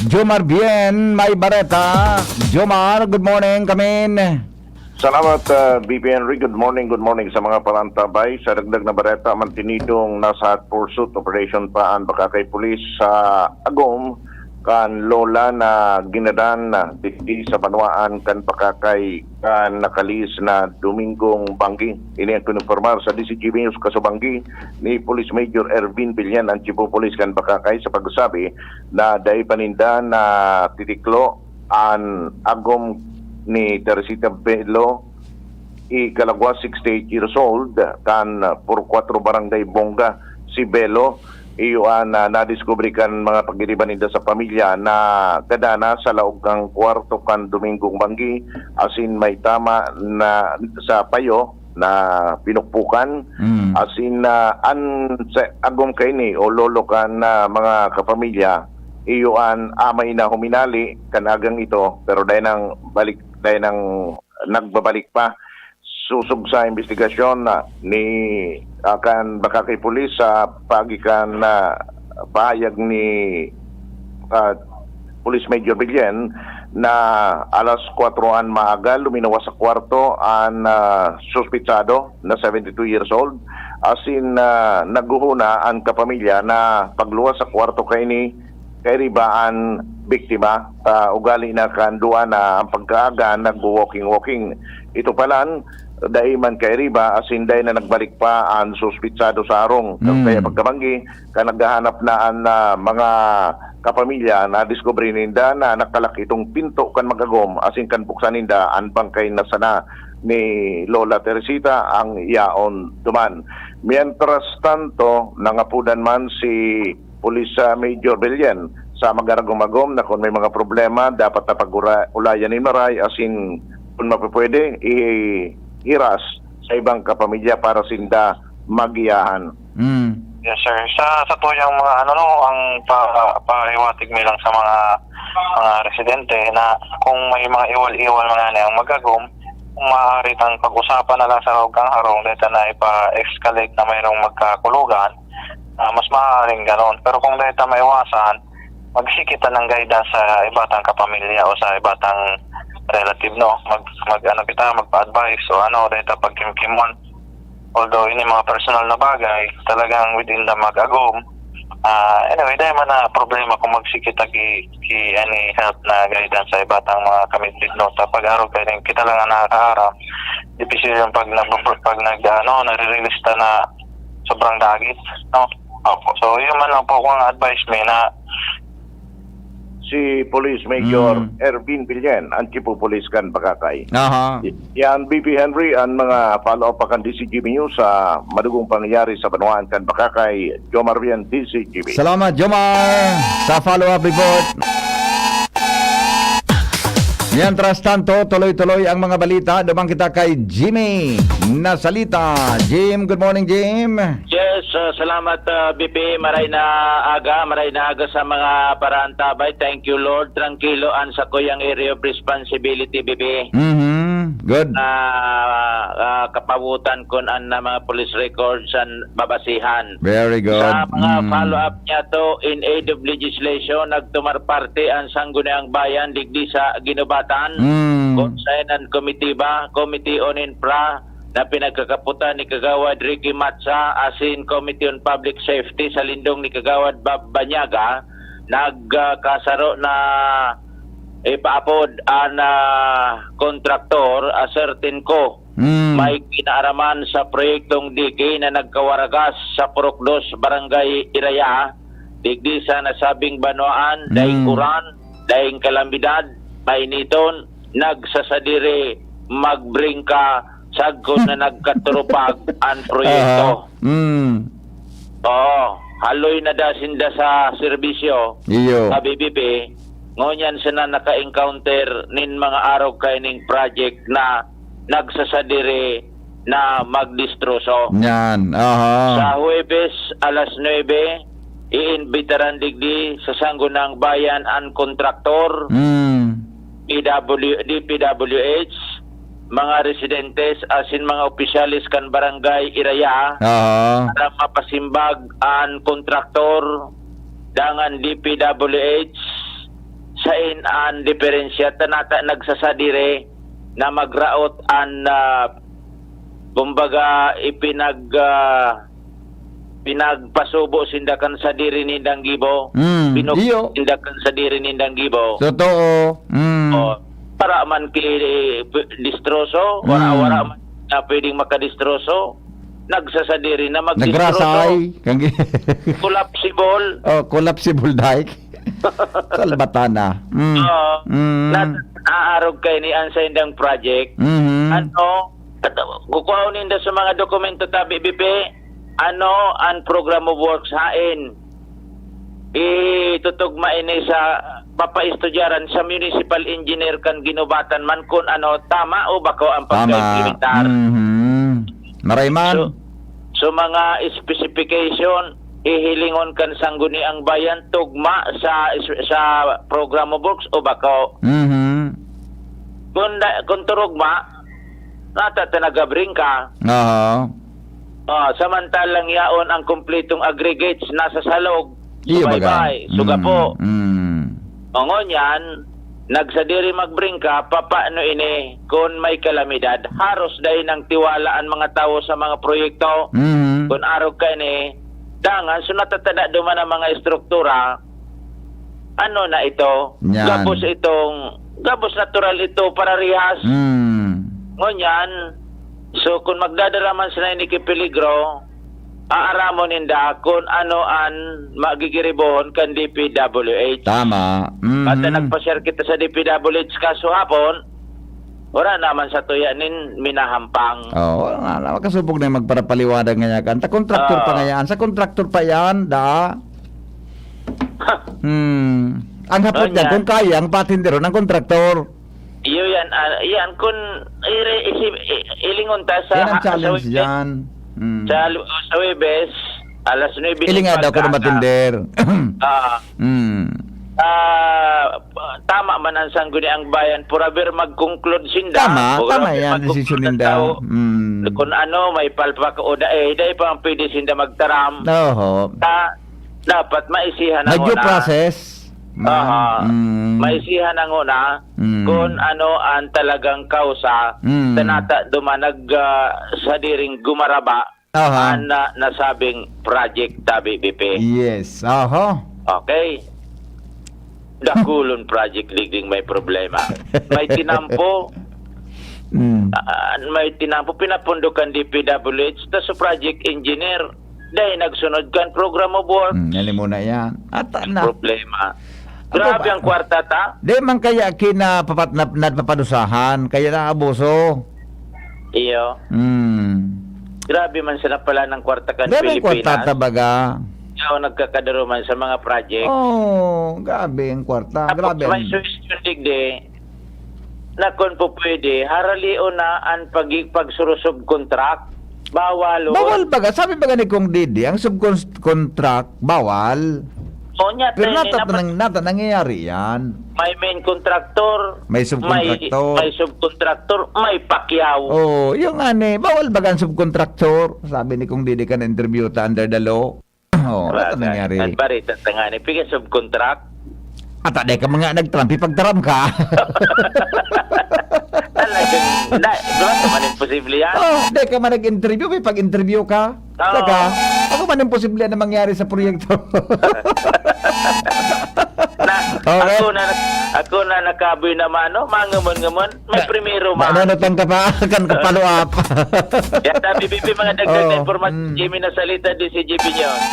Jomar Bien may bareta. Jomar, good morning, kamin. Salamat, ah, B P Henry. Good morning, good morning sa mga parantabay. Sa dagdag na bareta, mantinidong nasa hot pursuit operation pa an Bakakay Police sa agom kan lola na ginadan na digdi sa banwaan kan Bakakay kan nakalihis na Domingong Banggi. Ini ang kinupormar sa D C G B News Kaso Banggi ni Police Major Ervin Villan, ang Chief of Police kan Bakakay, sa pagsabi na dai pa ninda natitiklo an agom ni Teresita Bello y Calagua, sixty-eight years old, kan Purok Cuatro, Barangay Bonga, si Bello. Iyo an, ah, nadiskubre kan mga pag-iriba ninda sa pamilya na gadana sa laog kan kwarto kan Domingong Banggi, asin may tama na sa payo na pinukpukan. Mm. Asin, ah, an sa agom kaini o lolo kan, ah, mga kapamilya, iyo an amay na huminali kan agang ito, pero dai nang balik, dai nang nagbabalik pa. Sosog sa imbestigasyon na ni, ah, kan Bakakay Police sa paagi kan, ah, pahayag ni, ah, Police Major Villan na alas kwatro an maaga, luminawas sa kwarto an, ah, suspitsado na seventy-two years old. Asin, ah, naghuhuna an kapamilya na pagluwas sa kwarto kaini, kairiba an biktima, ta ugali na kan duwa na an pagkaaga nagwo-walking-walking. Ito palan, dai man kairiba, asin dai na nagbalik pa an suspitsado sa harong. Mm. Kaya pagkabanggi, kan naghahanap na an, ah, mga kapamilya, nadiskubre ninda na nakalak itong pinto kan mag-agom, asin kan buksan ninda, an bangkay na sana ni Lola Teresita ang yaon duman. Mientras tanto, nangapodan man si Police, ah, Major Villan sa mag-aragom-agom na kun may mga problema, dapat na pag-ura-, ulayan nin maray, asin kun mapupwede, ihiras sa ibang kapamilya para sinda magiyahan. Mm. Yes, sir. Sa, sa tuyang mga ano, no, ang pa-, pahiwatig mi lang sa mga, mga residente na kung may mga iwal-iwal man ang mag-agom, kung maaari tang pag-usapan na lang sa laog kan harong, deta na ipa-escalate na mayroong magkakulugan, ah, mas maaaring ganon. Pero kung deta maiwasan, magsikita ng guidance sa iba tang kapamilya o sa iba tang relative, no? Mag, mag, ano kita, magpa-advise o ano, deta pagkimkimon. Although, ini mga personal na bagay, talagang within the mag-agom. Ah, anyway, dai man na problema kung magsikita ki, ki any help na guidance sa iba tang mga kamidbid, no? Sa pag-arog kaini, kita lang ang nakakaaram. Dipisil yung pag nag-, pag nag-, ano, nare-release ta na sobrang dagit, no? Opo. So, yun man lang po kung advice mi na si Police Major Mm. Ervin Villan, ang Chief of Police kan Bakakay. Aha. Y-, yan, B P Henry, ang mga follow-up pa kan D C G B News sa madugong pangyayari sa banwaan kan Bakakay. Jomar Vian, D C G B. Salamat, Jomar, sa follow-up report. Mientras tanto, tuloy-tuloy ang mga balita. Duman kita kay Jimmy Nasalita. Jim, good morning, Jim. Yes, ah, salamat, ah, B P. Maray na aga, maray na aga sa mga paraantabay. Thank you, Lord. Trangkilo an sakuyang area of responsibility, B P. Mhm. Good. Ah, ah, kapawotan kun an na mga police records an babasihan. Very good. Sa mga Mm. follow-up niya to, in aid of legislation, nagtumar parte an Sangguniang Bayan digdi sa Guinobatan. Mm. Kung saan an komitiba, Committee on Infra, na pinagkakapotan ni Kagawad Ricky Matza asin Committee on Public Safety sa lindong ni Kagawad Bob Banyaga, nagkasaro na ipaapod an, ah, kontraktor, a certain co. Mm. May kinaaraman sa proyektong D K na nagkawaragas sa Purok Dos, Barangay Iraya, digdi sa nasabing banwaan, daing Mm. uran, daing kalamidad, mainiton, nagsasadiri magbrengka sagkod na nagkaturupag an proyekto. Aha. Mm. Oo, haloy na da sinda sa serbisyo Iyo. sa B B P. Ngunyan sana naka-encounter nin mga arog kaining project na nagsasadiri na magdistroso. Yan, aha. Sa Huwebes, alas nuebe, iimbitaran digdi sa Sangguniang Bayan an kontraktor, Mm. P W, D P W H, mga residentes asin mga opisyales kan Barangay Iraya Aha. para mapasimbag an kontraktor, dangan D P W H, sain an diferensya, ta nata nagsasadiri na magraot an, ah, kumbaga, ipinag-, ah, pinagpasubo sinda kan sadiri nindang gibo. Mm, Pinug- iyo. sinda kan sadiri nindang gibo. Totoo. Mm. Oh, wara man ki distroso, wara, Mm. wara man na pwedeng makadistroso. Nagsasadiri na magdistroso. Nagrasay. Kang gi- Collapsible. Oh, collapsible dike. Salbatana. Mm. Oo. Mm. Nat-, aarog kay ni an saindang project. Mhm. Ano, kukuhaon ninda sa mga dokumento tabi, B P, ano an program of works hain? Itutugma ini sa papaestudyaran sa municipal engineer kan ginubatan man kun ano, tama o bako ang Tama. pagka-implementar. Mhm. Maray man. So, so mga specification, hihilingon kan Sangguniang Bayan, tugma sa, sa program of works o bako. Mhm. Kung da-, kung turugma, nata ta nagabring ka. Oo. Oh, samantalang yaon ang kumpletong aggregates nasa salog, Iyo baga. subaybay, sugapo. Mm, mm. O ngunyan, nagsadiri magbring ka, papaano ini kun may kalamidad? Haros dai nang tiwala an mga tawo sa mga proyekto. Mm. Kun arog ka ini, dangan, so natatada duman ang mga estruktura, ano na ito? Yan. Gabos itong, gabos natural ito, pararihas. Mm. Ngunyan, so kun magdadara man sana ini ki peligro, aaramon ninda kun ano an magigiribohon kan D P W H. Tama. Mhm. At nagpa-share kita sa D P W H kaso hapon, wala naman sa tuya nin minahampang. Oo, wala na. Makasubog na yung magparapaliwanag nga yan. Ta kontraktor pa Oo. nga yan. Sa kontraktor pa yan, da. Hmm. Ang hapot Oh, niya, yan. kung kaya, ang patindero ng kontraktor. Iyo yan, ah, yan, kun iri-, isi-, i-, ilingon ta sa, Yan ang ha-, sa challenge Webes, dyan. Mm. sa lu-, sa Webes, alas nuebe Ilinga daw ko na umaga. matinder. Ah. Mm. Ah, tama man ang Sangguniang Bayan, forever mag-conclude sinda. Tama, Forever tama yan, mag-conclude desisyon ang ninda. tao. Mm. Kung ano, may palpak o dai, dai pa ang pwede sinda magtaram. Oho. Ta-, dapat maisihan ang May due una. process. Aha. Mm. Maisihan ang una Mm. kung ano ang talagang kausa Mm. sa nata duman nag, ah, sadiring gumaraba Aha. ang na-, nasabing project, tabi, B P. Yes. Aha. Okay. Dakulon project digding may problema. May tinampo, Mm. ah, may tinampo, pinapundokan D P W H, ta sa project engineer, dahil nagsunod kan program of work. Mm, yan muna yan. Ata na. Problema. Ano Grabe ba? ang kwarta ta. Di man kaya kinapapat-, nap-, napapadusahan, kaya naabuso. Iyo. Mm. Grabe man sana pala ng kwarta kan Grabe ang Pilipinas. kwarta ta baga. Yaw, nagkakadaro man sa mga project. Oh, grabe ang kwarta. Tapos Grabe may ang suggestion digdi na kung po pwede, haralion na ang pag-, pagsurusubcontract. Bawal, oh. Bawal baga. Sabi baga ni Kong Didi, ang subcon-, contract, bawal. O, niya, Pero tayo nata-, napa- nang-, nata-, nangyayari yan. May main contractor, May subcontractor. may, may subcontractor, may pakyaw. Oh, yung ani, bawal baga ang subcontractor? Sabi ni Kong Didi kan interview ta under the law. Oh, Wala ano ka. nangyari? At barita ta nga ni, piga subcontract. At aday ka mga nagtrampi pagtaram ka. Talagang, na, duwa naman imposible yan. Oh, di ka man nag-interview, may pag-interview ka. Oo. Saka, ano man imposible na mangyari sa proyekto? Na, Okay. ako na, ako na nakaboy naman, no? Mangamon-ngamon. May Na-, primero man. Nanunotong ka pa, kan ka follow up. Yan, sabi, B P, mga dagdag na Oh, impormasyon, mm. Jimmy na salita, D C G B News.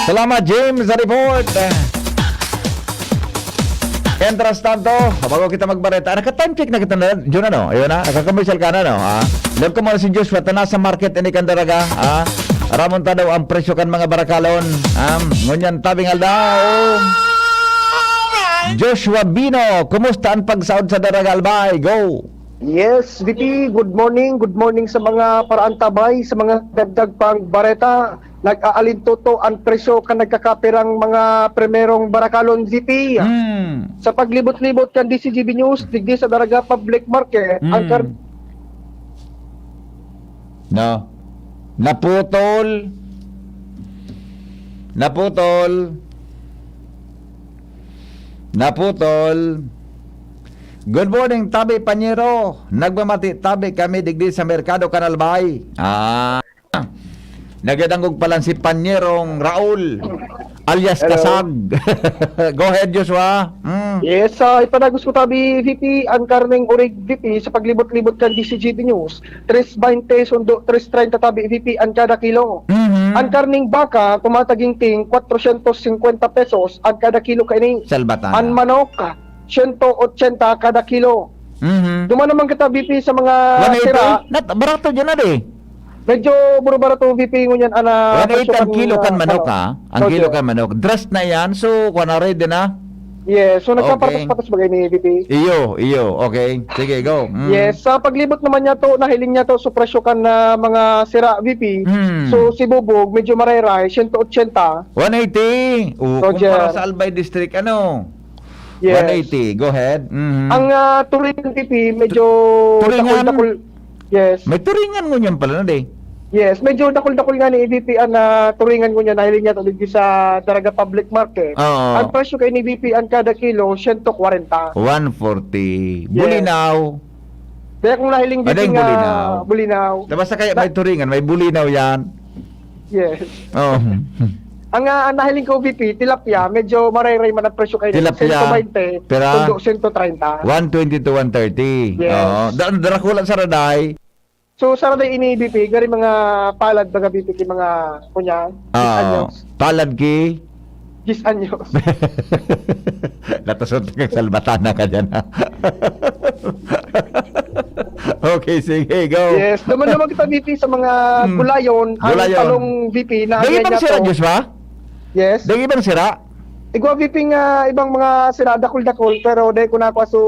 Salamat, James, sa report. Mientras tanto, bago kita magbareta, naka-time check na kita na, Jun, ano? Ayun na, naka-commercial ka na, no? Ah, log ko muna si Joshua, ta nasa market, ini kan daraga, ah, aramon ta daw ang presyo kan mga barakalon. Ah, ngunyan, tabing aldaw. Joshua Bino, kumusta ang pagsaod sa Daraga, Albay? Go! Yes, V P, good morning. Good morning sa mga paraantabay, sa mga dagdag pang bareta. Nag-aalintuto ang presyo kan nagkakapirang mga primerong barakalon, V P. Hmm. Sa paglibot-libot kan D C G B News, digdi sa Daraga Public Market, ang Hmm. kar- No. Naputol. Naputol. Naputol. Good morning, Tabi Panyero. Nagmamati tabi kami digdi sa Merkado Kanalbay. Ah. Nagadangog pala si Panyerong Raul, alias Hello. Kasag. Go ahead, Joshua. Mm. Yes, sa ipanagos ko tabi, V P, ang karneng orig, V P, sa paglibot-libot kan D C G B News, tres baynte sundo tres treinta tabi, V P, ang kada kilo. Mhm. Ang karneng baka, tumataginting kwatrosyentos singkwenta pesos ang kada kilo kaini. Salbatan. Ang manok, siyento otsenta kada kilo. Mhm. Duman naman kita, V P, sa mga One eighty? Sira. Nat-, barato dyan na di. Medyo buro-barato, V P, ngunyan, ana, One eighty ang presyo kilo kan, kan manok, ah, ah. Ang kilo Roger. Kan manok. Dressed na yan. So, kuha na, ready na. Yes. So, Okay. nagpapatas-patas ba kayo ni V P? Iyo, iyo. Okay. Sige, go. Mm. Yes. Sa paglibot naman niya to, nahiling niya to, so presyo kan, ah, mga sira, V P. Mm. So, si Bubog, medyo marayray, siyento otsenta. One eighty. Oh, Roger. Kumpara sa Albay District, ano? Yes. One eighty. Go ahead. Mhm. Ang, ah, Turingan, V P, medyo Turingan? dakul-dakul. Yes. May Turingan ngunyan pala na, di? Yes, medyo dakul-dakul nga ni V P ang, ah, Turingan ngunyan, nahiling niya to digdi sa Daraga Public Market. Oo. Ang presyo kay ni V P ang kada kilo, siyento kwarenta. One forty. Yes. Bulinaw. Kaya kung nahiling Ano V P yung nga, bulinaw? bulinaw. Basta kaya Na- may Turingan, may bulinaw yan. Yes. Oh. Ang, ah, ang nahiling ko, V P, tilapia, medyo marayray man ang presyo kayo. Tilapia, Sento baynte, pira? Sundo sento treinta. One twenty to one thirty. Yes. Oo. Da-, darakula sa raday. So, sa raday ini, V P, gari mga palad, baga, V P, ki mga, kunya, Oo. Anyos. Palad ki? Diyes anyos. Natasod kang salbatana ka dyan, ha? Okay, sige, go. Yes, duman naman kita, V P, sa mga Hmm. gulayon, ang Gulayon. talong, V P, na Dahil ayan bang niya sira, to. Diyos ba? Yes. Dahil bang sira? Igwa, V P, nga ibang mga sira, dakul-dakul, pero dahil ko na ako, so,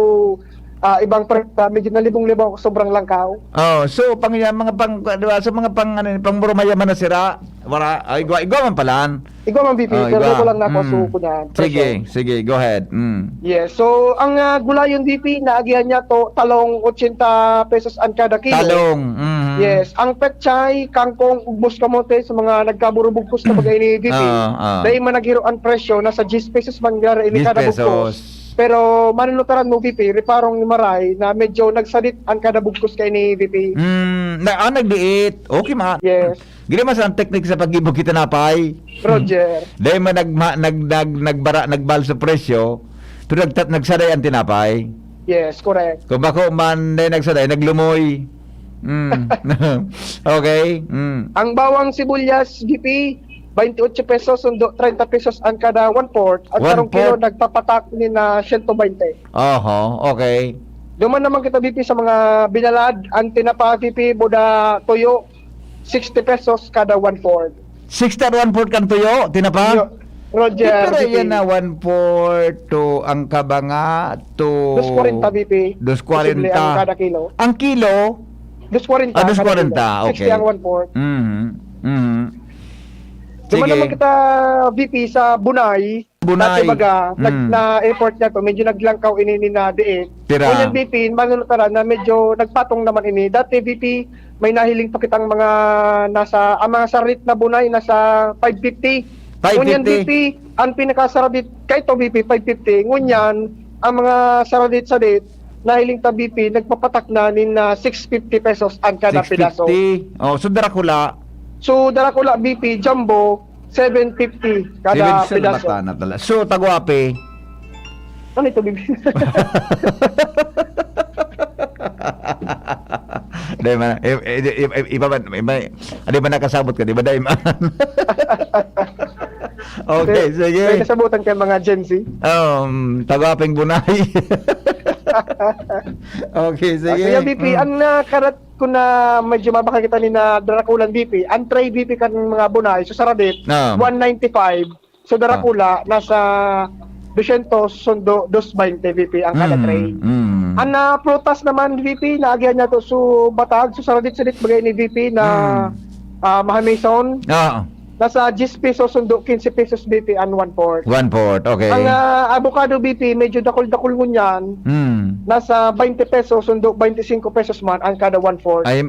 ah, ibang pre-, ah, medyo nalibong-libong ako, sobrang langkaw. Oh, so, pang, yan, mga pang, di ba, sa mga pang, ano, pang mayaman na sira, wala, ay, igwa, igwa man palan. Igwa man, V P, Oh, pero igwa. ko lang na ako, Mm. so, kunyan, Sige, presyo. sige, go ahead. Mm. Yes. So, ang, ah, gulayon, V P, naagihan niya to, talong, ochenta pesos ang kada kilo. Talong, mhm. Yes. Ang pechay, kangkong, ugbos kamote, sa mga nagkaburubugkos na bagay ni V P, Ah, ah. dahil man naghiro ang presyo, nasa diyes pesos man garo ini Diyes kada pesos. bugkos. Pero manunutaran mo, V P, reparong ni Maray na medyo nagsadit ang kada bugkos kay ni V P. Mm, na, ah, nagdiit. Okay, ma. Yes. Gini mas ang teknik sa pag-ibo kita na, pay. Roger. Dahil man nagma-, nag-, nag-, nagbara-, nagbal sa presyo, pero nagtat-, nagsaday ang tinapay. Yes, correct. Kung bako man, dahil nagsaday, naglumoy. Mm. Okay? Mm. Ang bawang sibuyas, V P, twenty-eight pesos, sundo treinta pesos ang kada one-fourth. At karong kilo, One-fourth? nagpapatak ni na siyento baynte. Oho, okay. Duman naman kita, V P, sa mga binalad, ang tinapa, V P, buda, tuyo, sixty pesos kada one-fourth. Sixty at one-fourth kan tuyo, tinapa? Yo, Roger, Pero V P. yan na, one-fourth to ang kabanga, to Dos kwarenta, V P. Dos kwarenta. Posible ang kada kilo. Ang kilo? Dos kwarenta Ah, dos kada kilo. kwarenta, Sixty okay. ang one-fourth. Mhm, mhm. Duman Sige. naman kita, V P, sa Bunay. Bunay. Dati baga, nag-, Mm. na-effort niya to, medyo naglangkaw ini ni na diin. Tira. Ngunyan, V P, manunutaran na medyo nagpatong naman ini. Dati, V P, may nahiling pa kitang mga nasa, ang mga sarit na bunay, nasa five fifty. Ngunyan, Five fifty. V P, ang pinakasaradit, kay to, V P, five fifty. Ngunyan, ang mga saradit-sadit, nahiling ta, V P, nagpapatak na nin, ah, six fifty pesos ang kada pidaso. Six fifty. Oh, so, darakula. So, darakula, V P, jumbo, seven fifty kada Seven fifty pidaso. Mata na tala. So, tagwape. Ano ito, V P? Dahil man, eh, eh, eh, eh, iba man, iba, ano ba nakasabot ka, di ba, dahil man? Okay, May, sige. may kasabutan kay mga Gen Z. Um, tagwapeng bunay. Okay, Ah, sige. Kuya V P, Mm. ang, ah, karat-, kung na medyo mabakal kita ni na darakulan, V P, ang tray, V P, kan mga bunay, so, saradit, Ah. one ninety-five. So, darakula, Ah. nasa dusyentos sundo dos baynte, V P, ang kada Mm, tray. mm. Ang, ah, prutas naman, V P, naagihan niya to, so, batag, so, saradit-sadit bagay ni V P na, Mm. ah, mahamison. Ah. Nasa diyes pesos sundo quince pesos, V P, ang one-fourth. One-fourth, okay. Ang, ah, avocado, V P, medyo dakul-dakul ngunyan. Mm. Nasa baynte pesos sundo baynte singko pesos man ang kada one-fourth. Ay,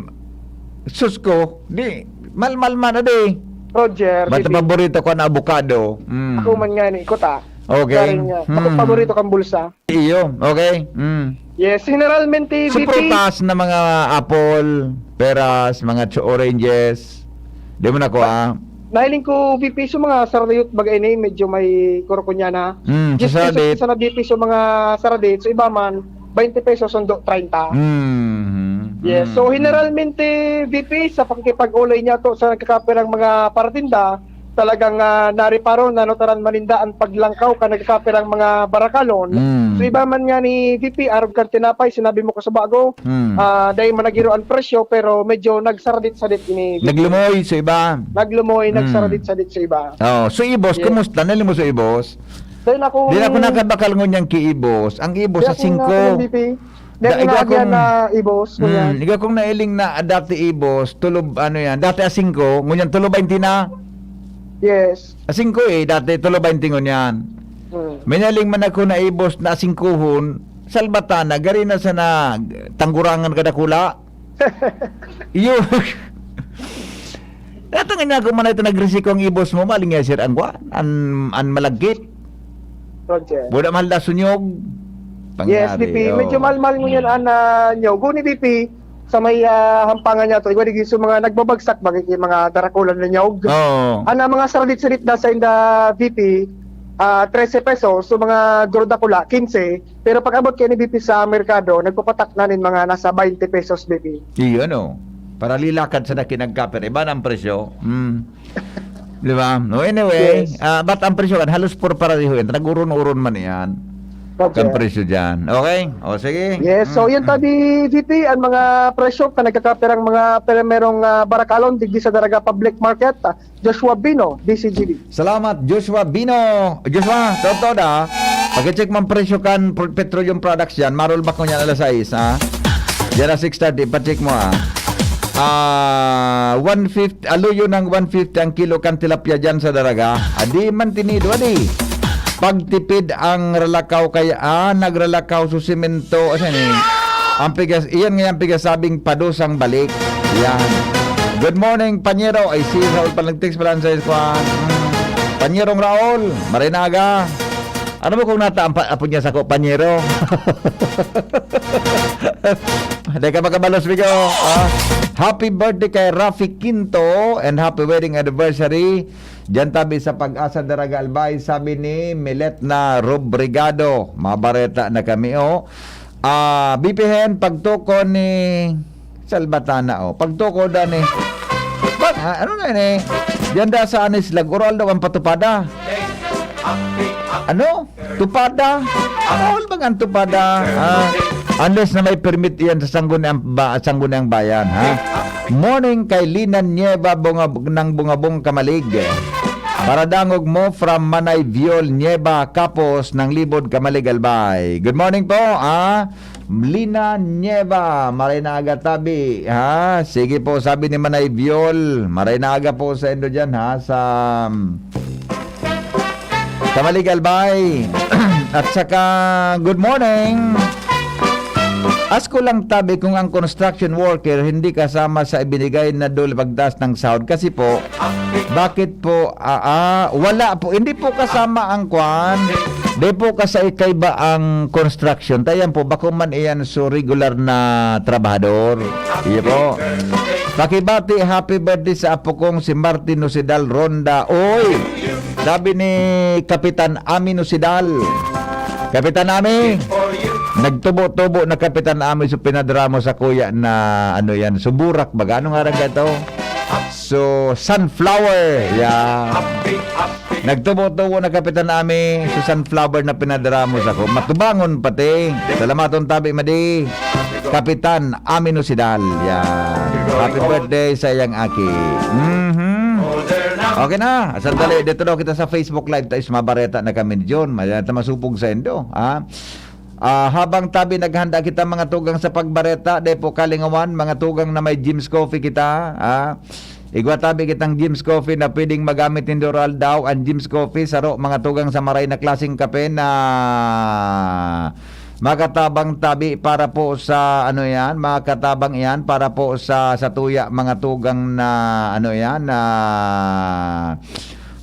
sus ko, di, malmal man na di. Roger, Ba't V P. paborito ko na avocado? Mm. Ako man nga ni, ikot, ah. Okay. Karing, ah, ako, hmm, paborito kang bulsa. Iyo, okay. Mm. Yes, generalmente, So, V P. prutas na mga apple, peras, mga cho-, oranges. Di mo na kuha? Nahiling ko, V P, so mga saradit, bagay ni, medyo may kurukunya na. Mm, sa Diyes pesos saradit. Isa na V P, so mga saradit, so iba man, twenty pesos, sundo, treinta. Mm, Yes, so mm, generalmente, V P, sa pakikipag-ulay niya to sa nagkakapirang mga paratinda, talagang, ah, nariparo na nutaran maninda an paglangkaw kan nagkakapirang mga barakalon. Mm. So, iba man nga ni V P, arog kan tinapay, sinabi mo ko sa bago, Mm. ah, dai man nagiro an presyo, pero medyo nagsaradit-sadit ini, V P. Naglumoy sa iba. Naglumoy, Mm. nagsaradit-sadit sa iba. Oh, so ibos, Yes. kumusta? Nali mo sa ibos? Dahil akong Di na ako nakabakal ngunyan ki ibos. Ang ibos Di sa akong singko. nakain, V P. Di Da-, ako ikaw nakakyan kung na ibos, Mm, ngunyan. ikaw kung nailing na dati ibos, tulob, ano yan, dati asingko, ngunyan tulob baynte na. Yes. Asingko eh, dati tulob baynte ngunyan. Mm. May nailing man ako na ibos na asingkuhon, salbata na, gari na sana tanggurangan kadakula. Iyo. Natangin na ako man ito, nagrisiko ang ibos mo, maling ya, sir, ang kwan, an, an malagkit. Roger. Wala mahal na sunyog. Yes, Pangyari, V P. oo. Medyo mahal-mahal ngunyan an, ah, nyog. Guni, V P, sa may, ah, hampangan niya to. Igwa digdi sa mga nagbabagsak, bagay kay mga darakulan na nyog. Oo. An, ah, mga saradit-saradit na sa inda, V P, ah, trese pesos. So, mga durodakula, kinse. Pero pag-abot kay ni V P sa merkado, nagpapatak na nin mga nasa baynte pesos, V P. Iyo, ano? Para lilakad sa nakinagkaper. Iba na ang presyo. Mm. Di ba? No, anyway, Yes. ah, but ang presyo kan halos por pareho yan. Nag-uron-uron man yan. Okay. Ang presyo dyan. Okay? O, sige. Yes, so Mm, yun mm. tabi, V P, ang mga presyo na nagkakaperang mga primerong, ah, barakalon, digdi sa Daraga Public Market, ah, Joshua Bino, D C G B. Salamat, Joshua Bino. Joshua, totoo na. Pag-check mo ang presyo kan pr-, petroleum products dyan, marulbak mo yan alas sais, ha? Diyan na six thirty, pa-check mo, ha? Ah, one fifty, aluyo ng one fifty ang kilo kan tilapia dyan sa Daraga. Adi man tinido, adi. Pagtipid ang ralakaw kaya, ah, nagralakaw su simento. Asan eh? Ang pigas, iyan nga yung pigas sabing padusang balik. Yan. Good morning, Panyero. Ay, si Raul pala nag-text pala sa kwan. Mm. Panyerong Raul, maray na aga. Ano mo kung nata ang pa-, apo niya sa ko, Panyero? Dahil ka makabalos, Migo. Ah, happy birthday kay Rafi Quinto and happy wedding anniversary. Diyan tabi sa Pag-asa, Daraga Albay, sabi ni Milet na Robrigado. Mabareta na kami, oh. Ah, B P Hen, pagtuko ni Salbatana, oh. Pagtuko da ni Bang, ah, ano na ni? Diyan da sa Anis Lag, oral daw ang patupada. Ano? Tupada? Bawal bang ang tupada? Ah, unless na may permit iyan sa Sangguniang Ba-, Sangguniang Bayan, ha? Morning kay Lina Nieva Bunga-, ng Bungabong Kamalig. Paradangog mo from Manay Viol Nieva, Kapos ng Libod, Kamalig, Albay. Good morning po, ah. Lina Nieva, maray na aga tabi, ha? Sige po, sabi ni Manay Viol, maray na aga po sa indo dyan, ha? Sa, um, Kamalig, Albay. At saka, good morning. Ask ko lang tabi kung ang construction worker hindi kasama sa ibinigay na dole pagtaas ng sahod. Kasi po, bakit po, ah, ah, wala po, hindi po kasama ang kwan. Di po kasay kaiba ang construction. Tayan po, bako man iyan so regular na trabahador. Iyo po. Pakibati, happy birthday sa apo kong si Martin Nosidal Ronda. Oy! Sabi ni Kapitan Ami Nosidal. Kapitan Ami, nagtubo-tubo na Kapitan Ami, so pinadramo sa kuya na, ano yan, suburak baga. Ano nga rin ka ito? So, sunflower. Yeah. Nagtubo-tubo na Kapitan Ami, so sunflower na pinadramo sa ko. Matubangon pati. Salamaton tabi, Madi. Kapitan Ami Nosidal. Yeah. Happy birthday sa iyang aki. Mhm. Okay na. Sandali, dito daw kita sa Facebook Live. Tayo, mabareta na kami ni John. Maya ta masupog sa indo, ha? Ah, habang tabi naghanda kita, mga tugang, sa pagbareta, di po kalingawan, mga tugang, na may Jim's Coffee kita, ha? Igwa tabi kitang Jim's Coffee na pwedeng magamit nindo oral daw. Ang Jim's Coffee, saro, mga tugang, sa maray na klaseng kape na makatabang tabi para po sa, ano yan, makatabang yan para po sa, sa tuya, mga tugang, na, ano yan, na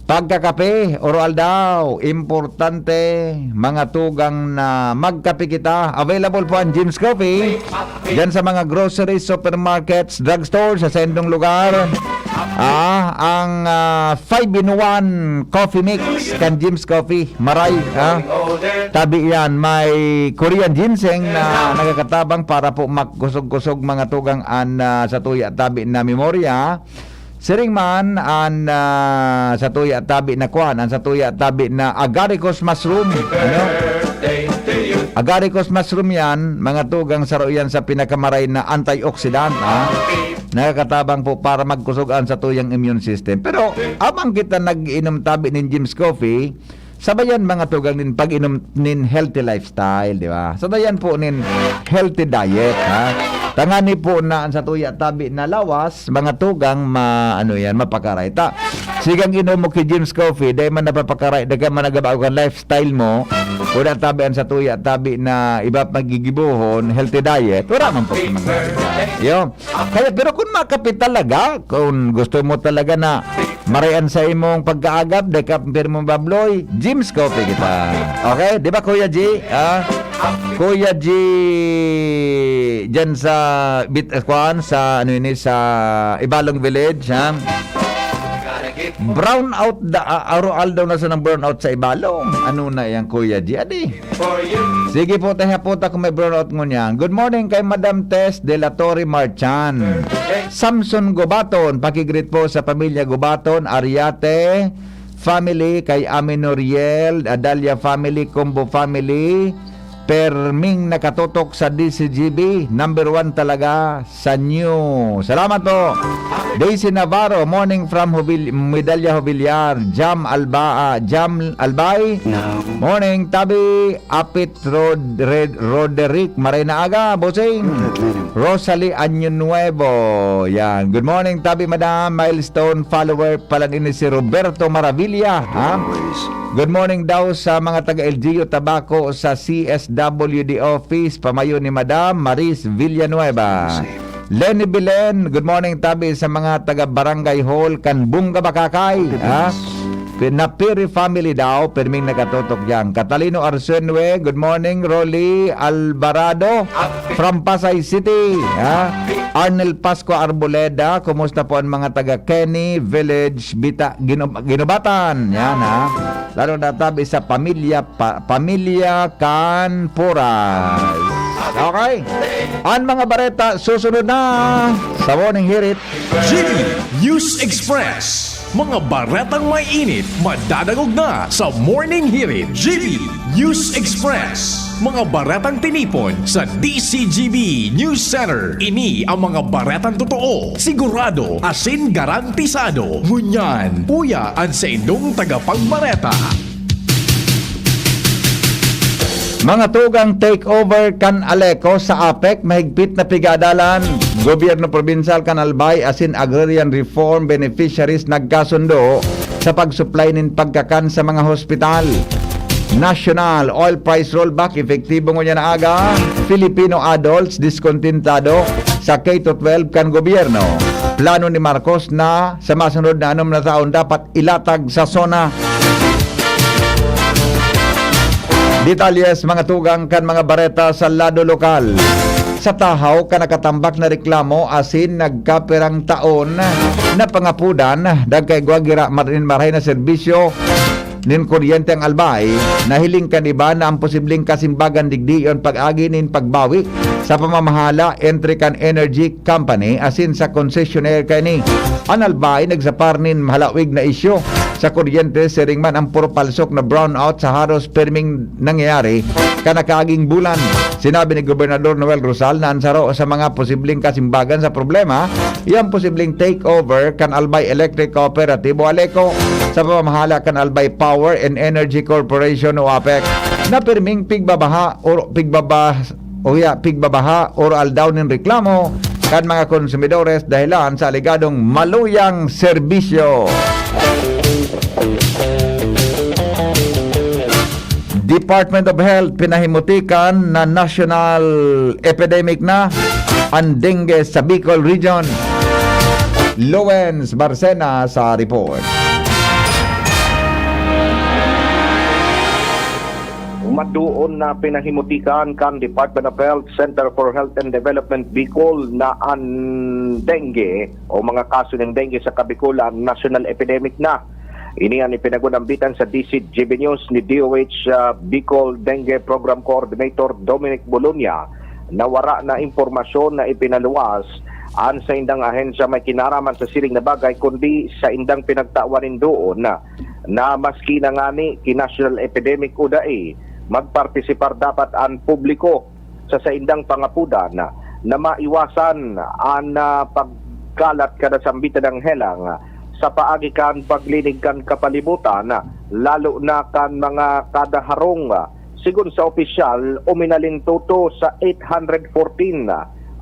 Pagkakape, oro aldaw, importante, mga tugang na magkape kita. Available po ang Jim's Coffee diyan sa mga groceries, supermarkets, drugstore, sa sendong lugar. Ah, ang ah, five-in-one coffee mix kan Jim's Coffee. Maray, ah. Tabi yan, may Korean ginseng na nagkakatabang para po magkusog-kusog mga tugang an ah, sa tuya tabi na memorya. Siring man an ah, sa tuya tabi na kwan, an sa tuya tabi na agaricus mushroom, ano? Agaricus mushroom yan, mga tugang saro yan sa pinakamaray na antioxidant, ha? Nakakatabang po para magkusog an sa tuyang immune system. Pero abang kita nag-inom tabi nin Jim's Coffee, sabayan mga tugang nin pag-inom nin healthy lifestyle, di ba? Sabayan po nin healthy diet, ha? Tangani po na ang sa tuya tabi na lawas, mga tugang ma ano yan, mapakaray. Ta, sigang inom mo ki Jim's Coffee, dahil man napapakaray, dahil man nagabago kan lifestyle mo, wala tabi ang sa tuya tabi na iba magigibohon, healthy diet, wala man po mga. Yo. Kaya, pero kung makapit talaga, kung gusto mo talaga na marayan sa imong pagkaagab, deka pirmo babloy, Jim's Coffee kita. Okay? Di ba, Kuya G? Ah? Kuya G, dyan sa, bit, eh, kwan, sa, ano ini, sa Ibalong Village, ha? Brown out da, ah, araw-aldaw na sa nang brown out sa Ibalong. Ano na yan, Kuya G? Adi. Sige po, tayo po ta kung may brown out ngunyan. Good morning kay Madam Tess de la Torre Marchan. Samson Gobaton, pakigreet po sa pamilya Gobaton, Ariate family, kay Ami Noriel, Adalia family, Combo family. Perming nakatutok sa D C G B, number one talaga sa New. Salamat po. Daisy Navarro, morning from Jubil-, Medalla Jubilar. Jam Alba, ah, Jam Albay. Morning, Tabi, Apit Rod-, Red-, Roderick, maray na aga, bossing. Rosalie Año Nuevo. Yan. Good morning, Tabi, Madam. Milestone follower pala ini si Roberto Maravilla, ha? Good morning daw sa mga taga L G U Tabaco sa C S W D office, pamayo ni Madam Maris Villanueva. Lenny Belen, good morning, Tabi, sa mga taga Barangay Hall kan Bunga Bakakay, ha? Napiri family daw, pirming nakatutok diyan. Catalino Arsenue, good morning. Rolly Alvarado from Pasay City, ha? Arnel Pascua Arboleda, kumusta po ang mga taga Kenny Village, Bita, Ginu-, Ginubatan? Yan, ha? Lalo na tabi sa pamilya, pa, pamilya Canpuras. Okay? Ang mga bareta susunod na sa Morning Hirit. G B News Express. Mga baretang may init, madadangog na sa Morning Hirit. G B News Express. Mga baretang tinipon sa D C G B News Center. Ini ang mga baretang totoo, sigurado, asin garantisado. Ngunyan, uya an saindong tagapagbareta. Mga tugang takeover kan Aleco sa APEC, mahigpit na pigadalan. Gobyerno Probinsyal kan Albay asin Agrarian Reform Beneficiaries nagkasundo sa pag-supply nin pagkakan sa mga hospital. National oil price rollback epektibo ngunyan na aga. Filipino adults diskontentado sa K to twelve kan gobyerno. Plano ni Marcos na sa masunod na anom na taon dapat ilatag sa SONA. Detalye sa mga tugang kan mga bareta sa lado lokal. Sa Tahaw, kan nakatambak na reklamo asin nagkapirang taon na pangapudan, dagkay gwagira marin maray na serbisyo nin kuryente ang Albay, nahiling kan iba na ang posibleng kasimbagan digdi yon pag-agi nin pagbawi sa pamamahala entre kan energy company asin sa concessionaire kaini. An Albay nagsapar nin mahalawig na isyu sa kuryente, siring man ang puro palsok na brownout sa haros perming nangyayari kan nakaaging bulan. Sinabi ni Gobernador Noel Rosal na an saro sa mga posibleng kasimbagan sa problema, iyang posibleng takeover kan Albay Electric Cooperative o Aleco sa pamamahala kan Albay Power and Energy Corporation o APEC na pirming pigbabaha o pigbaba o ya pigbabaha or aldaw nin reklamo kan mga konsumidores dahilan sa alegadong maluyang serbisyo. Department of Health pinahimutikan na national epidemic na ang dengue sa Bicol Region. Lowens Barcena sa report. Maduon na pinahimutikan kan Department of Health, Center for Health and Development Bicol na an dengue o mga kaso nin dengue sa Kabikolan national epidemic na. Ini an ipinagunambitan sa D C G B News ni D O H, ah, Bicol Dengue Program Coordinator Dominic Bolonia, na wara na impormasyon na ipinaluwas an saindang ahensya may kinaraman sa siring na bagay, kundi saindang pinagtawan nin duon na, na maski na ngani ki national epidemic o dai, magpartisipar dapat an publiko sa saindang pangapodan na maiwasan an, ah, pagkalat kan nasambitan na helang sa paagi kan paglinig kan kapalibutan, lalo na kan mga kada harong. Sigon sa opisyal, uminalintuto sa eight hundred fourteen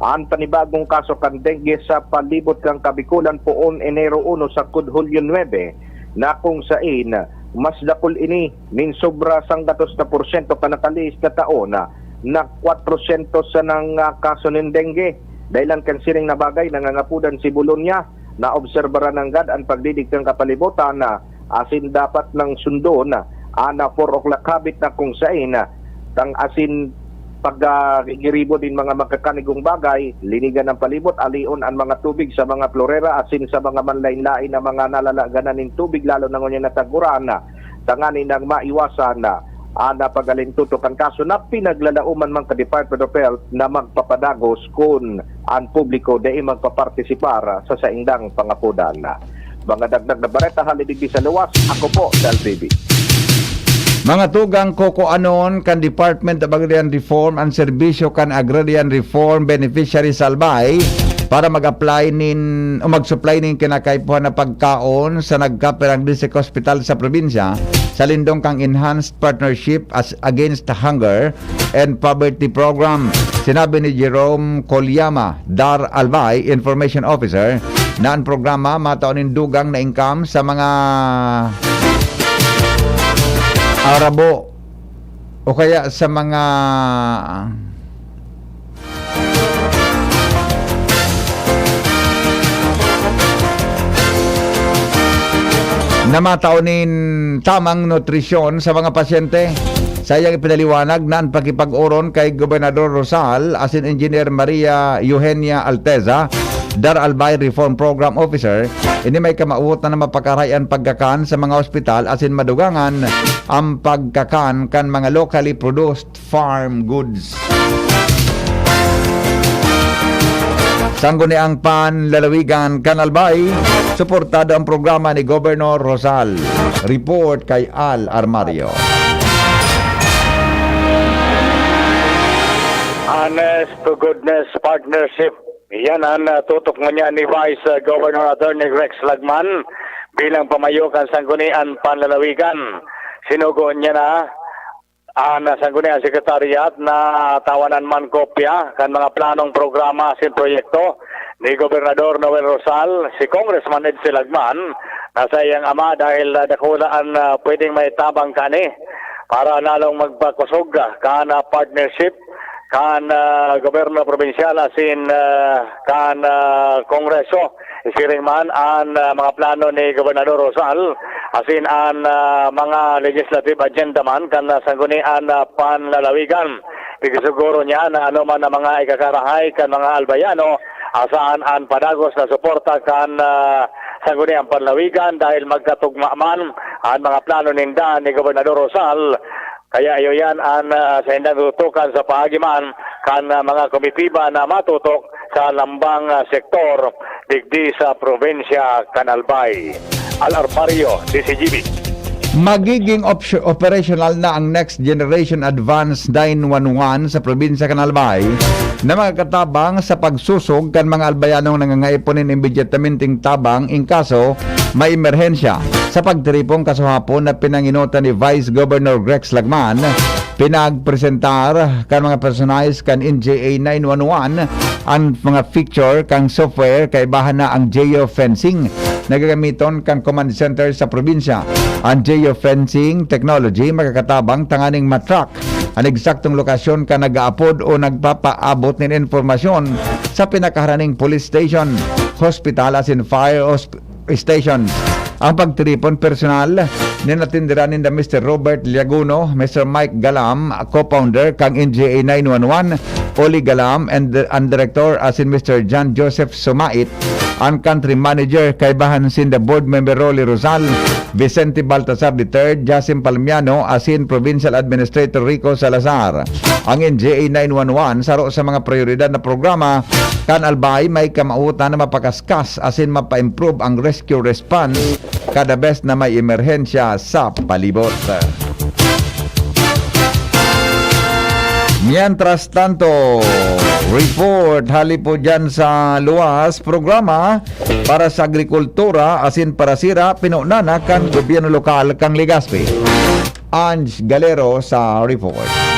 an panibagong kaso kan dengue sa palibot kan Kabikolan poon Enero uno sagkod Hulyo nuebe, na kung sain mas dakul ini nin sobra sanggatos na porsyento kan nakalihis na taon na kwatrosyentos sanang, ah, kaso nin dengue. Dahelan kan siring na bagay, nangangapodan si Bolonia, naobserbaran nanggad an pagdidig kan kapalibutan na asin dapat nang sundon an, ah, four o'clock habit na kung sain, ah, tang asin pag, ah, giribo din mga magkakanigong bagay, linigan ang palibot, alion an mga tubig sa mga plorera asin sa mga manlain-lain na mga nalalaganan nin tubig, lalo na ngunyan na tag-uran, tanganing maiwasan na an pag-alintuto kan kaso na pinaglalaoman man ka Department of Health na magpapadagos kun an publiko dai magpapartisipar sa saindang pangapodan. Mga dagdag na bareta hali digdi sa luwas, ako po sa L T V. Mga tugang, kukuanon kan Department of Agrarian Reform an serbisyo kan Agrarian Reform Beneficiaries sa Albay para mag-apply nin o mag-supply nin kinakaipuhan na pagkaon sa nagkapirang district hospital sa probinsya sa lindong kan Enhanced Partnership as Against Hunger and Poverty Program. Sinabi ni Jerome Kolyama, DAR Albay Information Officer, na an programa matao nin dugang na income sa mga arabo o kaya sa mga na matao nin tamang nutrisyon sa mga pasyente. Sa iyang ipinaliwanag na an pakipag-oron kay Gobernador Rosal asin Engineer Maria Eugenia Alteza, DAR Albay Reform Program Officer, ini may kamawot na mapakaray an pagkakan sa mga ospital asin madugangan ang pagkakan kan mga locally produced farm goods. Sangguniang panlalawigan kan Albay, suportado ang programa ni Gobernador Rosal. Report kay Al Armario. Honest to Goodness Partnership. Yan ang, ah, tutok ngunyan ni Vice, ah, Governor Attorney Rex Lagman bilang pamayo kan Sangguniang Panlalawigan. Sinugo niya na an Sangguniang Sekretariat na tawanan man kopya kan mga planong programa asin proyekto ni Gobernador Noel Rosal, si Congressman Edsel Lagman, na saiyang ama dahil, ah, dakula an, ah, pwedeng maitabang kani para lalong magpakosog, ah, kan, ah, partnership kan, ah, gobyerno probinsyal asin, ah, kan, ah, Kongreso. Siring man an, ah, mga plano ni Gobernador Rosal asin an, ah, mga legislative agenda man kan, ah, Sangguniang, ah, Panlalawigan. Pigsiguro niya na anoman na mga ikakarahay kan mga Albayano, asahan an padagos na suporta kan, ah, Sangguniang Panlalawigan dahil magkatugma man an mga plano ninda ni Gobernador Rosal. Kaya iyo yan an, ah, saindang tutukan sa paagi man kan, ah, mga komitiba na matutok sa lambang, ah, sektor digdi sa probinsya kan Albay. Al Armario, D C G B. Magiging opsyo-, operasyonal na ang Next Generation Advance nine one one sa probinsya kan Albay na makakatabang sa pagsusog kan mga Albayanong nangangaipo nin imediatamenteng tabang in kaso may emerhensya. Sa pagtiripon kasuhapon na pinangenotan ni Vice Governor Rex Lagman, pinagpresentar kan mga personahe kan N G A nine one one an mga feature kan software, kaibahan na ang geofencing na gagamiton kan command center sa probinsya. Ang geofencing technology makakatabang tanganing ma-track an eksaktong lokasyon kan nag-aapod o nagpapaabot nin impormasyon sa pinakaharaning police station, hospital asin fire hosp-, station. Ang pagtiripon personal nin natindiran ninda Mister Robert Liaguno, Mister Mike Galam, co-founder kan N G A nine one one, Oli Galam, and, and director, asin Mister John Joseph Sumait, an country manager, kaibahan sinda board member Rolly Rosal, Vicente Baltasar the third, Jasim Palmiano, asin Provincial Administrator Rico Salazar. Ang N G A nine one one, saro sa mga prioridad na programa kan Albay, may kamawotan na mapakaskas asin mapa-improve ang rescue response kada bes na may emerhensya sa palibot. Mientras tanto, report hali po dyan sa luwas, programa para sa agrikultura asin parasira, pinunana kan gobyerno lokal kan Legazpi. Ange Galero sa report.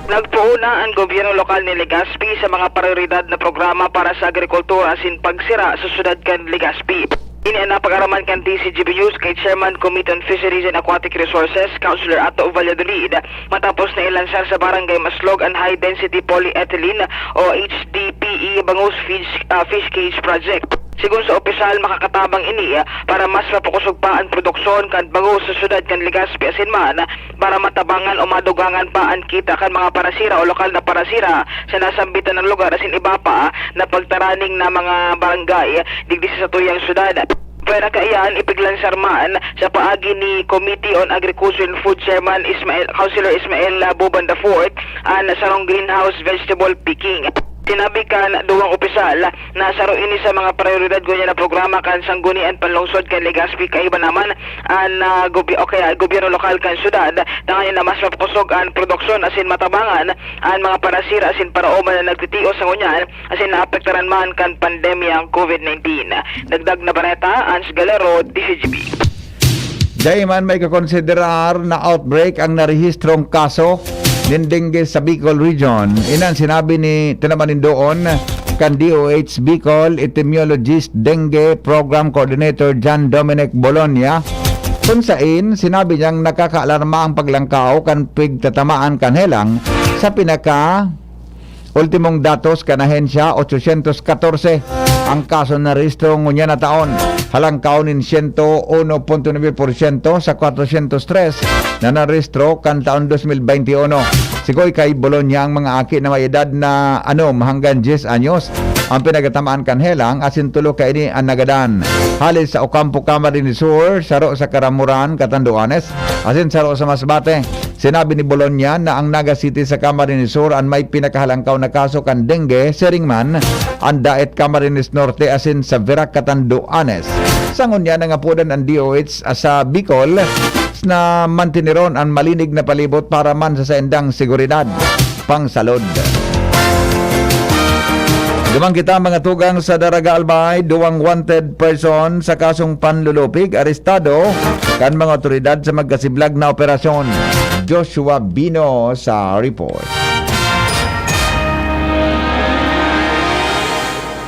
Nagpoon na an gobyerno lokal nin Legazpi sa mga prioridad na programa para sa agrikultura asin pagsira sa syudad kan Legazpi. Ini an napag-araman kan T C G B News kay Chairman Committee on Fisheries and Aquatic Resources, Councilor Ato Valladolid, matapos na ilansar sa Barangay Maslog an high-density polyethylene o H D P E bangus fish, ah, fish cage project. Sigon sa opisyal, makakatabang ini, ah, para mas mapakosog pa an produksyon kan bangus sa syudad kan Legazpi asin man para matabangan o madugangan pa an kita kan mga parasira o lokal na parasira sa nasambitan na lugar asin iba pa na pagtaraning na mga barangay digdi sa satuyang syudad. Pwera kaiyan, ipiglansar man sa paagi ni Committee on Agriculture and Food Chairman Ismael, Councilor Ismael Labuban the fourth, an sarong greenhouse vegetable picking. Sinabi kan duwang opisyal na saro ini sa mga prioridad ngunyan na programa kan Sanggunian Panlungsod kan Legazpi, kaiba naman an, ah, gobi-, o kaya gobyerno lokal kan syudad, tanganing na mas mapakosog an produksyon asin matabangan an mga parasira asin paraoma na nagtitios sa ngunyan asin naapektaran man kan pandemyang COVID nineteen. Dagdag na bareta, Ans Galero, D C G B. Dai man maikakonsiderar na outbreak ang narehistrong kaso nin dengue sa Bicol Region. Inan sinabi ni, tinaman nin doon, kan D O H Bicol Epidemiologist Dengue Program Coordinator John Dominic Bologna, kun sain sinabi niyang nakakaalarma ang paglangkaw kan pigtatamaan kan helang sa pinaka ultimong datos kan ahensya, ochocientos katorse ang kaso na rehistro ngunyan na taon, halangkaw nin siyento uno punto nuebe porsyento sa kwatrosyentos tres na narehistro kan taon dos mil bente uno. Sigoy kay Bologna, ang mga aki na may edad na ano, hanggang diyes anyos ang pinagatamaan kan helang, asin tulo kaini an nagadan. Hali sa Ocampo, Camarines Sur, saro sa Caramoran, Catanduanes, asin saro sa Masbate. Sinabi ni Bologna na ang Naga City sa Camarines Sur an may pinakahalangkaw na kaso kan dengue, siring man an Daet, Camarines Norte, asin sa Virac, Catanduanes. Sa ngunyan, nangapodan an D O H sa Bicol na mantineron an malinig na palibot para man sa saindang seguridad. Pangsalod. Duman kita, mga tugang, sa Daraga Albay, duwang wanted person sa kasong panlulupig, arestado kan mga otoridad sa magkasiblag na operasyon. Joshua Bino sa report.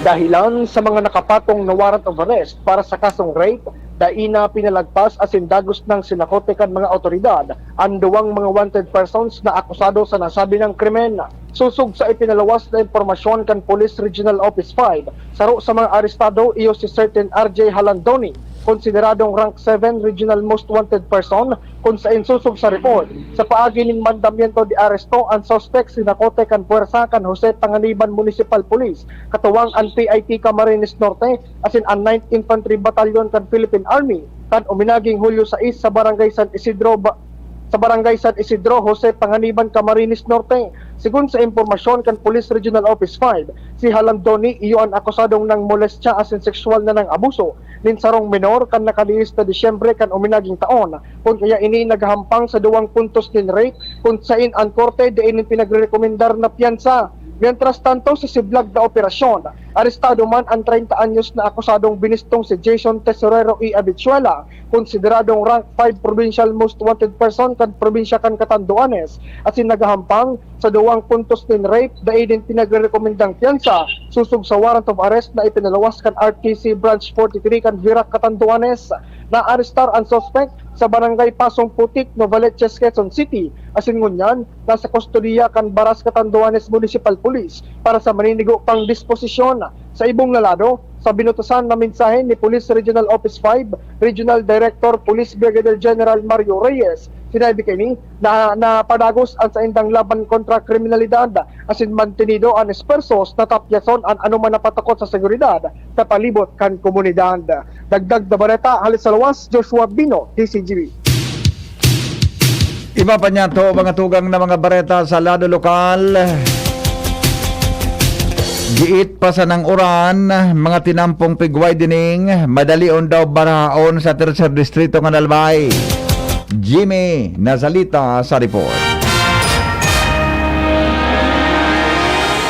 Dahilan sa mga nakapatong na warrant of arrest para sa kasong rape, dai na pinalagpas asin dagos nang sinakote kan mga otoridad an duwang mga wanted persons na akusado sa nasabi nang krimen. Sosog sa ipinalawas na impormasyon kan Police Regional Office five, saro sa mga arestado iyo si Certain R J Halandoni, konsideradong rank seven regional most wanted person, kun sain sosog sa report, sa paagi nin mandamiento de aresto, an suspek sinakote kan pwersa kan Jose Panganiban Municipal Police, katuwang an P I T Camarines Norte, asin an Ninth Infantry Battalion kan Philippine Army, kan uminaging Hulyo sais sa Barangay San Isidro, Ba-, sa Barangay San Isidro, Jose Panganiban, Camarines Norte. Sigon sa impormasyon kan Police Regional Office five, si Halandoni iyo an akusadong nangmolestya asin sexual na nang-abuso nin sarong menor kan nakalihis na Disyembre kan uminaging taon, kun kaya ini naghahampang sa duwang puntos nin rape, kun sain an korte dai nin pinagrerekomendar na piyansa. Mientras tanto, sa siblag na operasyon, arestado man an treinta anyos na akusadong binistong si Jason Tesorero E. Abichuela, konsideradong rank five provincial most wanted person kan probinsya kan Catanduanes, asin naghahampang sa duwang puntos nin rape, dai nin pinagrerekomendang piyansa, sosog sa warrant of arrest na ipinalawas kan R T C Branch forty-three kan Virac, Catanduanes. Naarestar an suspek sa Barangay Pasong Putik, Novaliches, Quezon City, asin ngunyan nasa kustodiya kan Baras, Catanduanes Municipal Police para sa maninigo pang disposisyon. Sa ibong na lado, sa binutusan na mensahe ni Police Regional Office five, Regional Director Police Brigadier General Mario Reyes, sinabi kaini na napadagos an saindang laban kontra kriminalidad asin mantinido an espuwersos na tapyason an anoman na patakot sa seguridad sa palibot kan komunidad. Dagdag na bareta hali sa luwas, Joshua Bino, D C G B. Iba pa niya to, mga tugang na mga bareta sa lado lokal. Giit pa sanang uran, mga tinampong pig-widening, madalion daw barahaon sa Tercer Distrito kan Albay. Jimmy Nazalita sa report.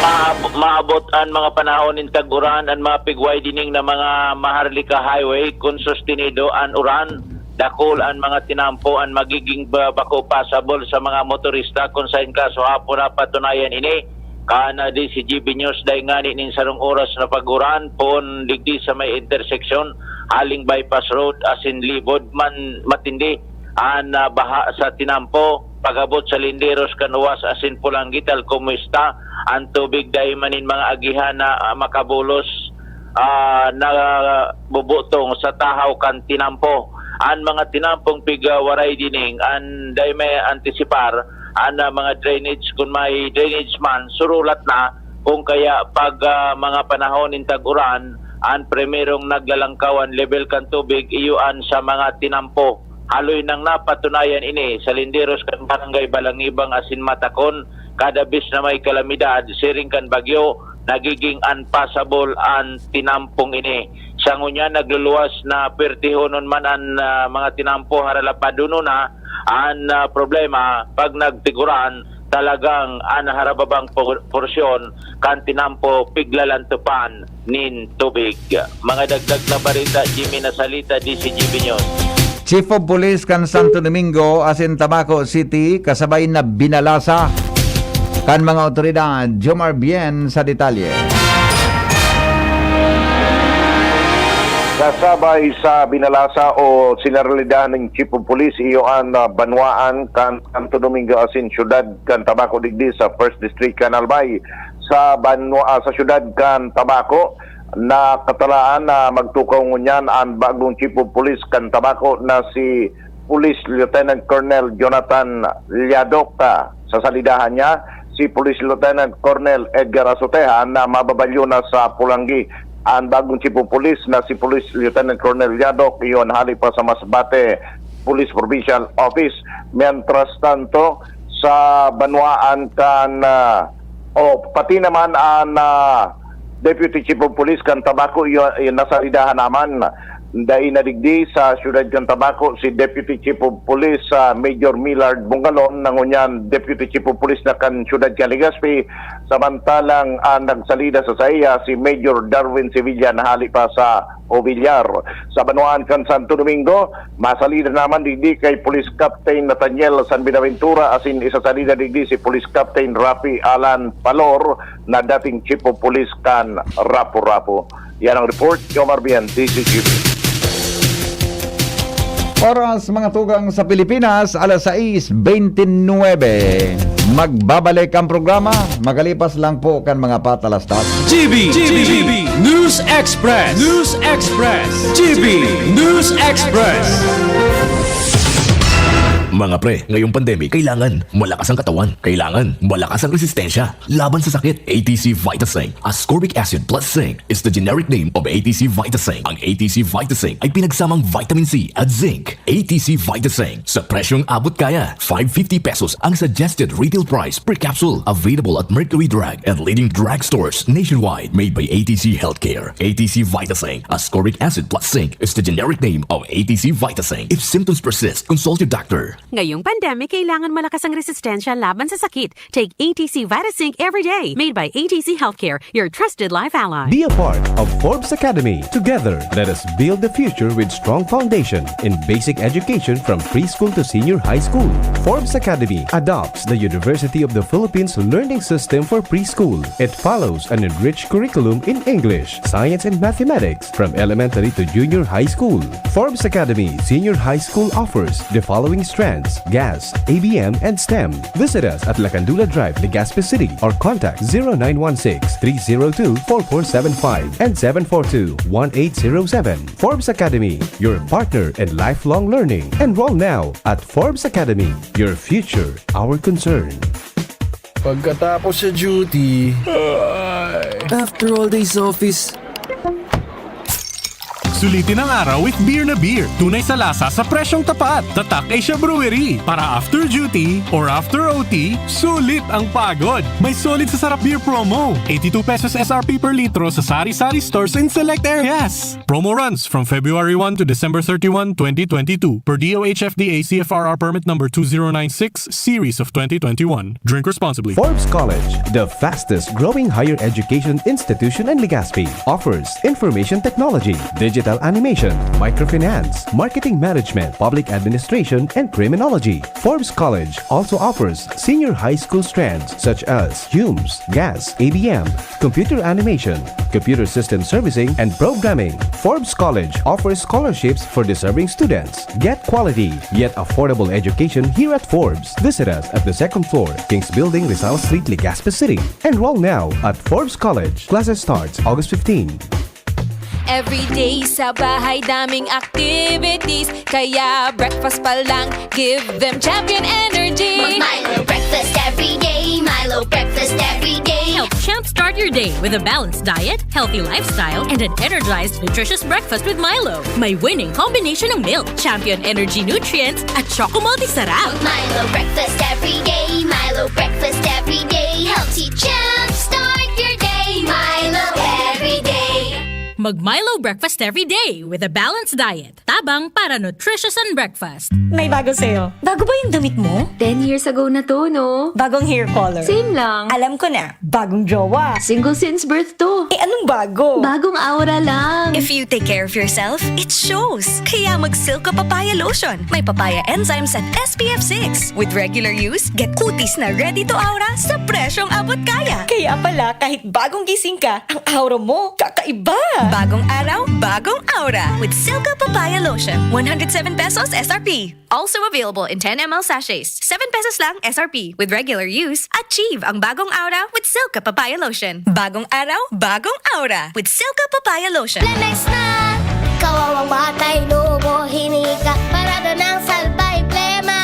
Maab-, maabot an mga panahon nin tag-uran, an mga pig-widening na mga Maharlika Highway, kun sustenido an uran, dakul an mga tinampo an magiging ba-, bako pasabol sa mga motorista, kun saen kaso hapon napatunayan ini. Kan, ah, D C G B News, dai ngani nin sarong oras na pag-uran, poon digdi sa may interseksyon, haling bypass road, asin libod man matindi an, ah, baha sa tinampo, pag-abot sa linderos kan Uwas asin Polangui, tal kumusta an tubig, dai man nin mga agihan na, ah, makabulos, ah, nabubutong sa tahaw kan tinampo. An mga tinampong pig-, ah, widening, an dai may antisipar, an, ah, mga drainage, kun may drainage man, surulat na, kung kaya pag, ah, mga panahon nin tag-uran, an primerong naglalangkaw an lebel kan tubig, iyo an sa mga tinampo. Haloy nang napatunayan ini sa linderos kan Barangay Balangibang asin Matakon, kada bes na may kalamidad, siring kan bagyo, nagiging unpassable an tinampong ini. Sa ngunyan, nagluluwas na pwertehonon man an, ah, mga tinampo, haralapadonon na an, ah, problema, pag nagtiguran, talagang an harababang po-, porsyon kan tinampo piglalantopan nin tubig. Mga dagdag na bareta, Jimmy Nazalita, D C G B News. Chief of Police kan Santo Domingo asin Tabaco City kasabay na binalasa kan mga awtoridad. Jomar Bien sa detalye. Kasabay sa binalasa o sinaralidahan nin Chief of Police, iyo an, ah, banwaan kan Santo Domingo asin siyudad kan Tabaco digdi sa First District kan Albay. Sa banwa-, ah, sa siyudad kan Tabaco, nakatalaan na magtukaw ngunyan an bagong Chief of Police kan Tabaco na si Police Lieutenant Colonel Jonathan Llado. Sa salidahan niya, si Police Lieutenant Colonel Edgar Azoteja na mababalyo na sa Polangui. An bagong Chief of Police na si Police Lieutenant Colonel Llado, iyon hali pa sa Masbate Police Provincial Office. Mientras tanto, sa banwaan kan, ah, o pati naman an, ah, Deputy Chief of Police kan Tabaco, iyo, iyo, nasalidahan naman. Dai na digdi sa siyudad kan Tabaco si Deputy Chief of Police, ah, Major Millard Bongalon, na ngunyan Deputy Chief of Police na kan siyudad kan Legazpi, samantalang ang nagsalida sa saiya si Major Darwin Sevilla na hali pa sa Ovillar. Sa banwaan kan Santo Domingo, masalida naman digdi kay Police Captain Nathaniel San Buenaventura asin isasalida digdi si Police Captain Rafi Alan Palor na dating Chief of Police kan Rapu-Rapu. Yan ang report, Jomar Bien, D C G B. Oras, mga tugang, sa Pilipinas, alas sais bente nuebe. Magbabalik ang programa, makalipas lang po kan mga patalastas. G B, G B, News Express, News Express, G B News Express. Mga pre, ngayong pandemic, kailangan malakas ang katawan. Kailangan malakas ang resistensya laban sa sakit. A T C Vitasing, ascorbic acid plus zinc, is the generic name of A T C Vitasing. Ang A T C Vitasing ay pinagsamang vitamin C at zinc. A T C Vitasing, sa presyong abot kaya, five fifty pesos ang suggested retail price per capsule. Available at Mercury Drug and leading drugstores nationwide. Made by A T C Healthcare. A T C Vitasing, ascorbic acid plus zinc, is the generic name of A T C Vitasing. If symptoms persist, consult your doctor. Ngayong pandemic, kailangan malakas ang resistensya laban sa sakit. Take A T C Vitazinc every day. Made by A T C Healthcare, your trusted life ally. Be a part of Forbes Academy. Together, let us build the future with strong foundation in basic education from preschool to senior high school. Forbes Academy adopts the University of the Philippines learning system for preschool. It follows an enriched curriculum in English, science, and mathematics from elementary to junior high school. Forbes Academy Senior High School offers the following strengths: gas, A B M, and STEM. Visit us at Lacandula Drive, Legazpi City, or contact zero nine one six, three zero two, four four seven five and seven four two, one eight zero seven. Forbes Academy, your partner in lifelong learning. Enroll now at Forbes Academy, your future, our concern. Pagkatapos sa duty, After all days sa office, Sulitin ang araw with beer na beer. Tunay sa lasa sa presyong tapat. Tatak Asia Brewery. Para after duty or after O T, sulit ang pagod. May solid sa sarap beer promo. Eighty-two pesos S R P per litro sa sari-sari stores in select areas. Promo runs from February one to December thirty-one, twenty twenty-two, per D O H F D A C F R R permit number two zero nine six, series of twenty twenty-one. Drink responsibly. Forbes College, the fastest growing higher education institution in Legazpi, offers information technology, digital animation, microfinance, marketing management, public administration, and criminology. Forbes College also offers senior high school strands such as Humes, gas, A B M, computer animation, computer system servicing, and programming. Forbes College offers scholarships for deserving students. Get quality yet affordable education here at Forbes. Visit us at the second floor, King's Building, Rizal Street, Legazpi City. Enroll now at Forbes College. Classes starts August fifteen. Everyday sa bahay daming activities. Kaya breakfast pa lang, give them champion energy. Milo breakfast every day. Milo breakfast every day. Help jumpstart your day with a balanced diet, healthy lifestyle, and an energized, nutritious breakfast with Milo. May winning combination ng milk, champion energy nutrients, at choco multisarap. Milo breakfast every day. Milo breakfast every day. Healthy jump start your day. Milo every day. Mag Milo breakfast every day with a balanced diet. Tabang para nutritious and breakfast. May bago sa'yo. Bago ba yung damit mo? Ten years ago na to, no? Bagong hair color. Same lang. Alam ko na. Bagong jowa. Single since birth to. Eh, anong bago? Bagong aura lang. If you take care of yourself, it shows. Kaya mag Silka Papaya Lotion. May papaya enzymes at S P F six. With regular use, get kutis na ready to aura sa presyong abot kaya. Kaya pala, kahit bagong gising ka, ang aura mo, kakaiba. Bagong araw, bagong aura. With Silka Papaya Lotion. One hundred seven pesos S R P. Also available in ten M L sachets. Seven pesos lang S R P. With regular use, achieve ang bagong aura with Silka Papaya Lotion. Bagong araw, bagong aura with Silka Papaya Lotion. Plemex na! Kawawang batay, lobo, hinika. Parado ng salbay, plema.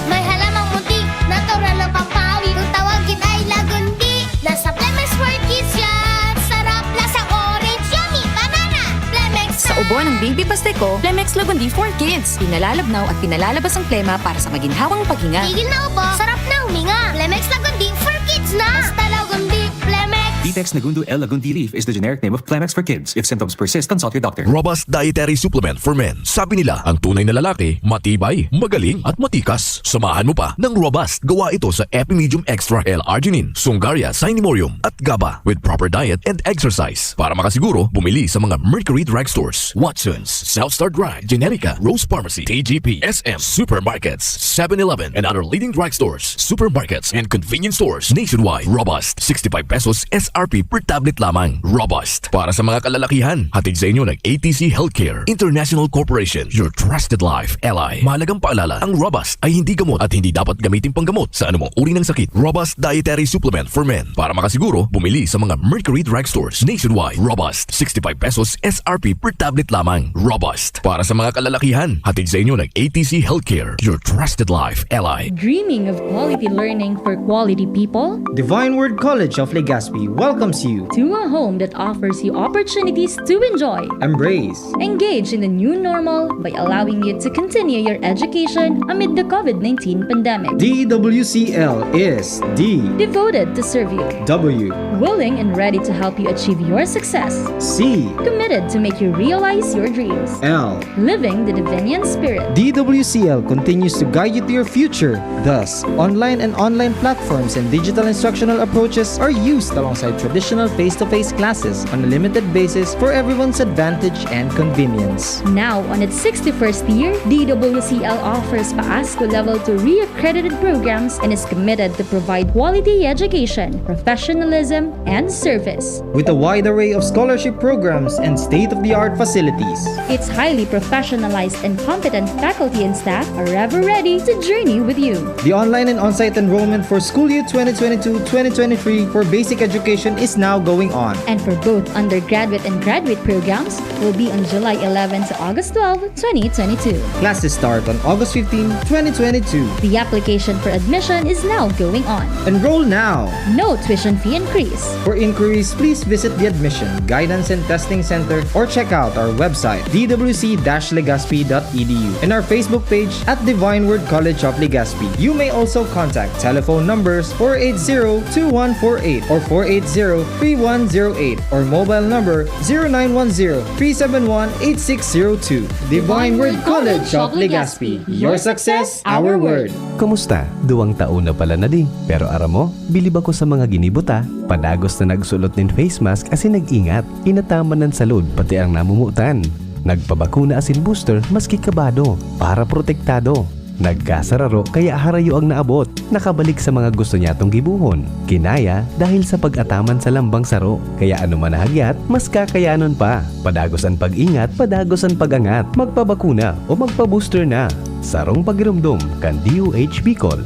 May halamang munti, natural ng pampawi. Kung tawagin ay lagundi, nasa Plemex for Kids yan. Sarap, lasang orange, yummy, banana. Plemex Sa ubo ng Baby Pasteco, Plemex Lagundi for Kids. Pinalalabnaw at pinalalabas ang plema para sa maginhawang paghinga. Tigil na ubo, sarap na huminga. Plemex Lagundi for Kids na. Basta Lagundi, Plemex. Ditex Nagundu L Lagundi Leaf is the generic name of Plemex for kids. If symptoms persist, consult your doctor. Robust Dietary Supplement for Men. Sabi nila, ang tunay na lalaki, matibay, magaling, at matikas. Samahan mo pa ng Robust. Gawa ito sa Epimedium Extra L-Arginine, Sungaria, Sinemurium, at GABA with proper diet and exercise. Para makasiguro, bumili sa mga Mercury Drugstores, Watson's, South Star Drug, Generica, Rose Pharmacy, T G P, S M, supermarkets, seven eleven, and other leading drugstores, supermarkets, and convenience stores nationwide. Robust, sixty-five pesos S R P per tablet lamang. Robust. Para sa mga kalalakihan, hatid sa inyo ng A T C Healthcare International Corporation, your trusted life ally. Mahalagang paalala, ang Robust ay hindi gamot at hindi dapat gamitin panggamot sa anumang uri ng sakit. Robust Dietary Supplement for Men. Para makasiguro, bumili sa mga Mercury Drugstores nationwide. Robust, sixty-five pesos S R P per tablet lamang. Robust. Para sa mga kalalakihan, hatid sa inyo ng A T C Healthcare, your trusted life ally. Dreaming of quality learning for quality people? Divine Word College of Legazpi welcomes you. To a home that offers you opportunities to enjoy, Embrace. Engage in the new normal by allowing you to continue your education amid the COVID nineteen pandemic. D W C L is D. Devoted to serve you. W. Willing and ready to help you achieve your success. C. Committed to make you realize your dreams. L. Living the Divinian Spirit. D W C L continues to guide you to your future. Thus, online and online platforms and digital instructional approaches are used alongside traditional face-to-face classes on a limited basis for everyone's advantage and convenience. Now, on its sixty-first year, D W C L offers Paasco Level two RIA accredited programs and is committed to provide quality education, professionalism, and service. With a wide array of scholarship programs and state-of-the-art facilities. Its highly professionalized and competent faculty and staff are ever ready to journey with you. The online and on-site enrollment for school year twenty twenty-two twenty twenty-three for basic education is now going on. And for both undergraduate and graduate programs, will be on July eleven to August twelve, twenty twenty-two. Classes start on August fifteen, twenty twenty-two. The application for admission is now going on. Enroll now! No tuition fee increase. For inquiries, please visit the Admission, Guidance and Testing Center or check out our website, d w c dash legazpi dot e d u, and our Facebook page at Divine Word College of Legazpi. You may also contact telephone numbers four eight zero two one four eight or four eight zero three one zero eight or mobile number zero nine one zero three seven one eight six zero two. Divine Word College of Legazpi. Your success, our word. Kumusta? Duwang taon na pala na di. Pero aram mo, bilib ako sa mga ginibo ta. Padagos na nagsulot nin face mask asin nag-ingat. Inataman an salud, pati ang namumutan. Nagpabakuna asin booster maski kabado, para protektado. Nagkasararo kaya harayo ang naabot. Nakabalik sa mga gusto niyatong gibohon. Kinaya dahil sa pag-ataman sa lambang saro. Kaya ano man nahagyat, mas kakayanon pa. Padagos an pag-ingat, padagos an pag-angat. Magpabakuna o magpa-booster na. Sarong pagiromdom kan D O H Bicol.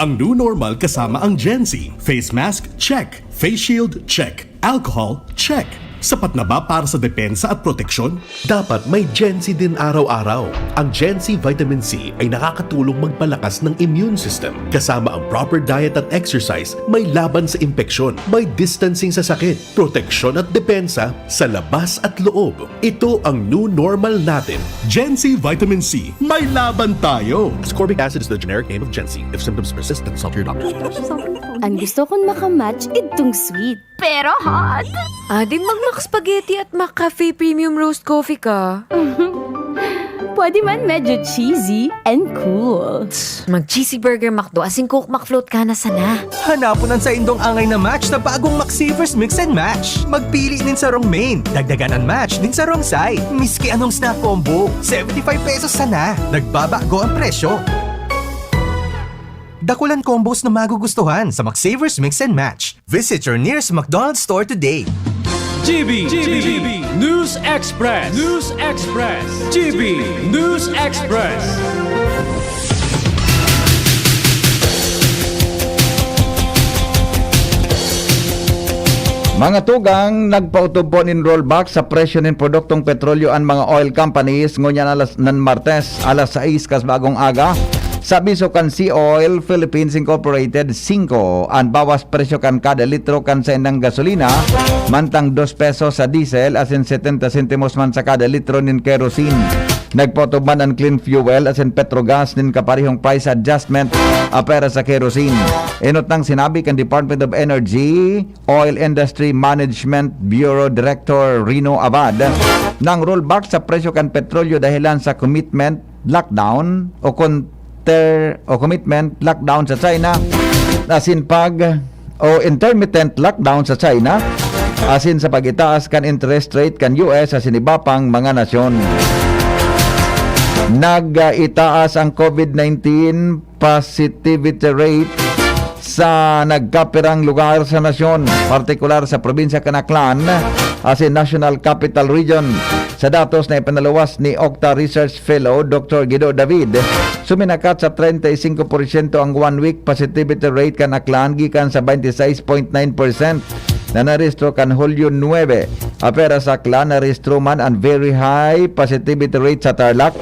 Ang new normal kasama ang Gen Z. Face mask, check. Face shield, check. Alcohol, check. Sapat na ba para sa depensa at proteksyon? Dapat may Gen Z din araw-araw. Ang Gen Z Vitamin C ay nakakatulong magpalakas ng immune system. Kasama ang proper diet at exercise, may laban sa impeksyon, may distancing sa sakit, proteksyon at depensa sa labas at loob. Ito ang new normal natin. Gen Z Vitamin C, may laban tayo! Ascorbic acid is the generic name of Gen Z. If symptoms persist, consult your doctor. Ang gusto kong makamatch, idtong sweet. Pero hot. Adi mag-Mac Spaghetti at Mac Cafe Premium Roast Coffee ka. Pwede man medyo cheesy and cool. Mag-cheesy burger McDo asin Coke McFloat ka na sana. Hanapon an saindong angay na match sa bagong McSavers Mix and Match. Magpili nin sarong main, dagdagan an match nin sarong side. Miski anong snack combo, seventy-five pesos sana. Nagbabago ang presyo. Dakulan combos na magugustuhan sa McSavers Mix and Match. Visit your nearest McDonald's store today. G B, G B, News Express, News Express, G B, News Express. Mga tugang, nagpaotob po nin rollback sa presyo nin produktong petrolyo an mga oil companies ngunyan alas nan Martes, alas sais kas bagong aga. Sa abiso kan Sea Oil Philippines Incorporated, singko an bawas presyo kan kada litro kan saindang gasolina, mantang dos pesos sa diesel asin setenta sentimos man sa kada litro nin kerosene. Nagpaotob man an Clean Fuel asin Petrogas nin kaparehong price adjustment apera sa kerosene. Enot nang sinabi kan Department of Energy, Oil Industry Management Bureau Director Rino Abad, nang rollback sa presyo kan petrolyo dahilan sa commitment lockdown o konter o commitment lockdown sa China, asin pag o intermittent lockdown sa China, asin sa pag-itaas kan interest rate kan U S asin iba pang mga nasyon. Nag-itaas ang COVID nineteen positivity rate sa nagkapirang lugar sa nasyon, partikular sa probinsya kan Aklan asin National Capital Region. Sa datos na ipinaluwas ni Octa Research Fellow Doctor Guido David, suminakat sa treinta y cinco por ciento ang one-week positivity rate kan Aklan gikan sa twenty-six point nine percent na narehistro kan Hulyo nuebe. Apera sa Aklan, narehistro man an very high positivity rate sa Tarlac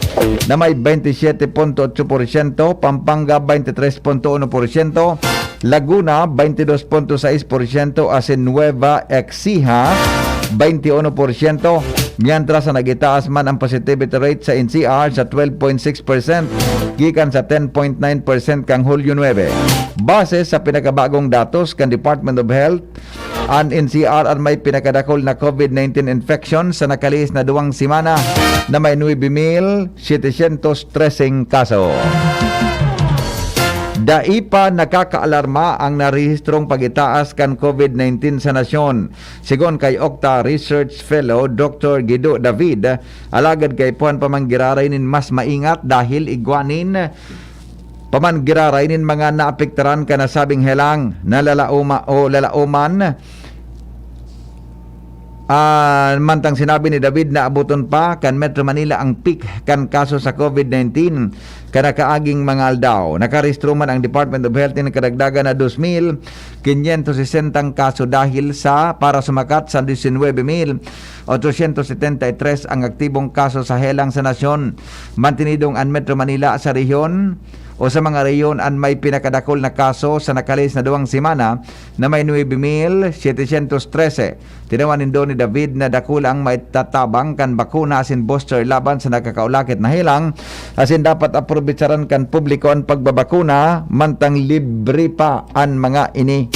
na may twenty-siete punto otso por ciento, Pampanga twenty-tres punto uno por ciento, Laguna twenty-dos punto sais por ciento asin Nueva Ecija twenty-uno por ciento, mientras na nagitaas man ang positivity rate sa N C R sa twelve point six percent gikan sa ten point nine percent kan Hulyo nuebe. Base sa pinakabagong datos kan Department of Health, an N C R an may pinakadakul na COVID nineteen infection sa nakalihis na duwang semana na may nuebe mil setecientos treseng kaso. Dai pa nakakaalarma ang narehistrong pag-itaas kan COVID nineteen sa nasyon, sigon kay Octa Research Fellow Doctor Guido David, alagad kaipuhan pa man giraray nin mas maingat dahil igwa nin pa man giraray nin mga naapektaran kan nasabing helang na lalaoma o lalaoman. Ah, mantang sinabi ni David na abuton pa kan Metro Manila ang peak kan kaso sa COVID nineteen kan nakaaging mga aldaw. Nakarehistro man ang Department of Health nin karagdagan na dos mil quinientos sesenta kaso dahil sa para sumakat sa diecinuebe mil ochocientos setenta y tres ang aktibong kaso sa helang sa nasyon. Mantinidong an Metro Manila sa rehiyon o sa mga rehiyon an may pinakadakul na kaso sa nakalihis na duwang semana na may nuebe mil setecientos trese. Tinawan nindo ni David na dakula ang maitatabang kan bakuna asin booster laban sa nakakaulakit na helang, asin dapat aprobetsaran kan publiko an pagbabakuna mantang libre pa an mga ini.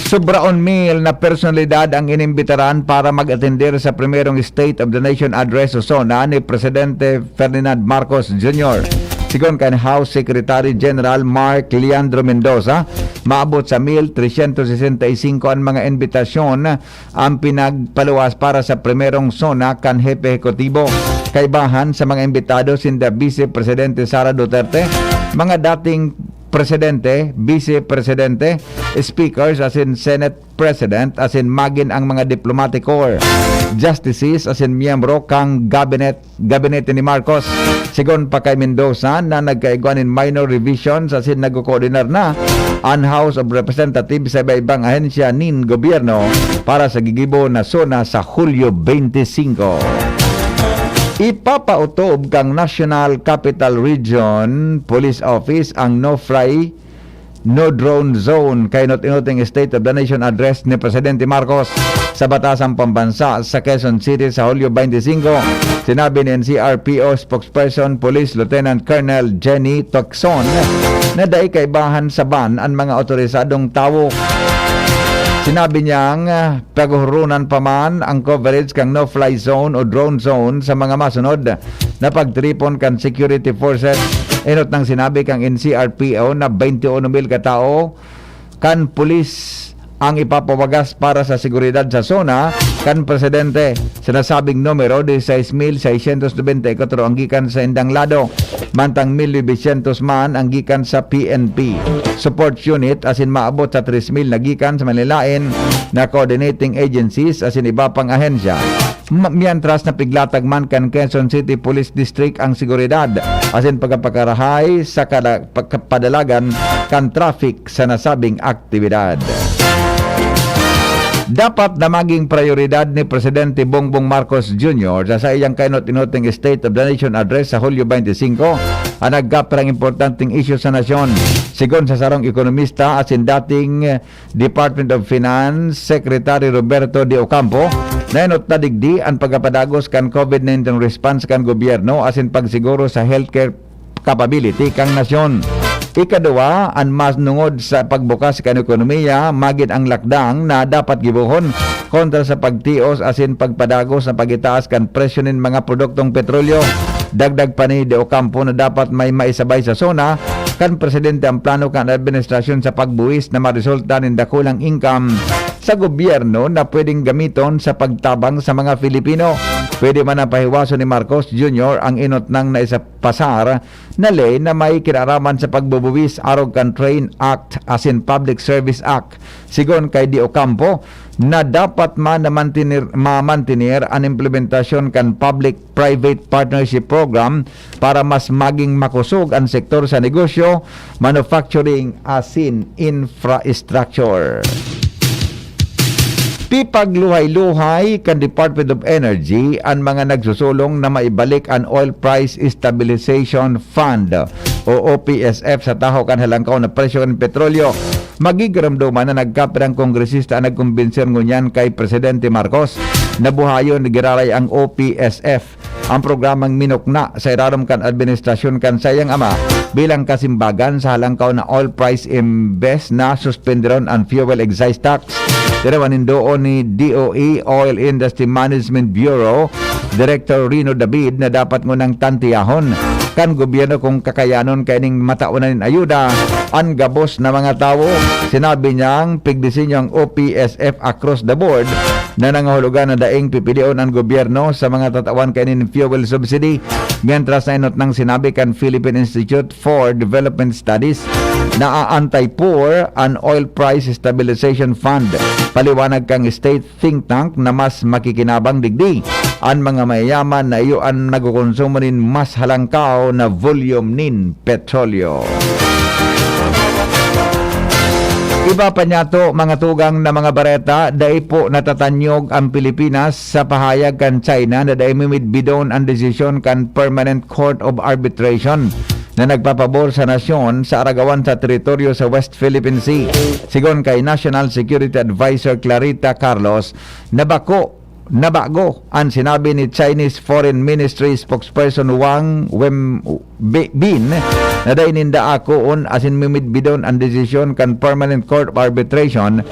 Sobraon mil na personalidad ang inimbitaran para mag-atender sa primerong State of the Nation Address o SONA ni Presidente Ferdinand Marcos Junior. Sigon kan House Secretary General Mark Leandro Mendoza, maabot sa mil tresyentos sesenta y singko an mga imbitasyon ang pinagpaluwas para sa primerong SONA kan Hepe Ehekutibo. Kaibahan sa mga imbitado, sinda Vice Presidente Sara Duterte, mga dating presidente, vice presidente, speakers, asin Senate President, asin magin ang mga diplomatic corps, justices, asin miyembro kan gabinet, gabinete ni Marcos. Sigon pa kay Mendoza na nagkaigwa nin minor revisions asin nagkokoordinar na an House of Representatives sa iba-ibang ahensya nin gobyerno para sa gigibo na SONA sa Hulyo twenty-five. Ipapautob kan National Capital Region Police Office ang no-fly, no-drone zone, kainot-inot ning State of the Nation Address ni Presidente Marcos sa Batasang Pambansa sa Quezon City sa Hulyo twenty-five. Sinabi ni N C R P O Spokesperson Police Lieutenant Colonel Jenny Tucson na dai kaibahan sa ban an mga otorisadong tawo. Sinabi niyang, ah, paghuhurunan pa man ang coverage kan no-fly zone o drone zone sa mga masunod na pagtiripon kan security forces. Inot nang sinabi kan N C R P O na twenty-one mil ka tawo kan pulis ang ipapawagas para sa seguridad sa SONA kan presidente. Sa nasabing numero, dieciséis mil seiscientos noventa y cuatro ang gikan sa indang lado, mantang mil novecientos man ang gikan sa P N P Support Unit, asin maabot sa tres mil na gikan sa manlaen-laen na coordinating agencies asin iba pang ahensya. Ma-, mientras, napiglatag man kan Quezon City Police District ang seguridad asin pagkapakarahay sa kada-, pagkapadalagan kan traffic sa nasabing aktibidad. Dapat na maging prayoridad ni Presidente Bongbong Marcos Junior sa saiyang kainot-inot ning State of the Nation Address sa Hulyo twenty-five ang nagkapirang importanteng isyu sa nasyon. Sigon sa sarong ekonomista asin dating Department of Finance Secretary Roberto De Ocampo, naenot na digdi an pagkapadagos kan COVID nineteen response kan gobyerno asin pagsiguro sa healthcare capability kan nasyon. Ikaduwa, an mas nungod sa pagbukas kan ekonomiya, magin ang lakdang na dapat gibohon kontra sa pagtios asin pagpadagos na pag-itaas kan presyo nin mga produktong petrolyo. Dagdag pa ni De Ocampo na dapat may maisabay sa SONA kan presidente ang plano kan administrasyon sa pagbuwis na maresulta nin dakulang income sa gobyerno na pwedeng gamiton sa pagtabang sa mga Filipino. Pwede man na pahiwason ni Marcos Junior ang inot nang naisapasar na ley na may kinaraman sa pagbubuwis arog kan Train Act asin Public Service Act. Sigon kay De Ocampo, na dapat man na mantener, mamantener an implementasyon kan public-private partnership program para mas maging makosog an sektor sa negosyo, manufacturing asin infrastructure. Pipagluhay-luhay kan Department of Energy an mga nagsusulong na maibalik an Oil Price Stabilization Fund o O P S F sa tahaw kan halangkaw na presyo kan petrolyo. Magigiramdoman na nagkapirang kongresista ang nagkumbinser ngunyan kay Presidente Marcos na buhayon giraray ang O P S F, ang programang minukna sa irarom kan administrasyon kan saiyang ama bilang kasimbagan sa halangkaw na oil price imbes na suspenderon an fuel excise tax. Tinawan nin doon ni D O E Oil Industry Management Bureau Director Rino David na dapat ngunang tantiyahon kan gobyerno kung kakayanon kaining matawan na nin ayuda an gabos na mga tawo. Sinabi niyang pigdisenyo ang O P S F across the board na nangahulugan na daing pipilion an gobyerno sa mga tatawan kainin fuel subsidy. Mientras na inot nang sinabi kan Philippine Institute for Development Studies na aanti-poor an Oil Price Stabilization Fund. Paliwanag kan state think tank na mas makikinabang digdi an mga mayayaman na iyo an nagkokonsumo nin mas halangkaw na volume nin petrolyo. Iba pa niyato, mga tugang na mga bareta, dai po natatanyog ang Pilipinas sa pahayag kan China na dai mimidbidon ang desisyon kan Permanent Court of Arbitration na nagpapabor sa nasyon sa aragawan sa teritoryo sa West Philippine Sea. Sigon kay National Security Advisor Clarita Carlos, nabako, nabago an sinabi ni Chinese Foreign Ministry spokesperson Wang Wenbin na dai ninda akoon asin mimidbidon an desisyon kan Permanent Court of Arbitration,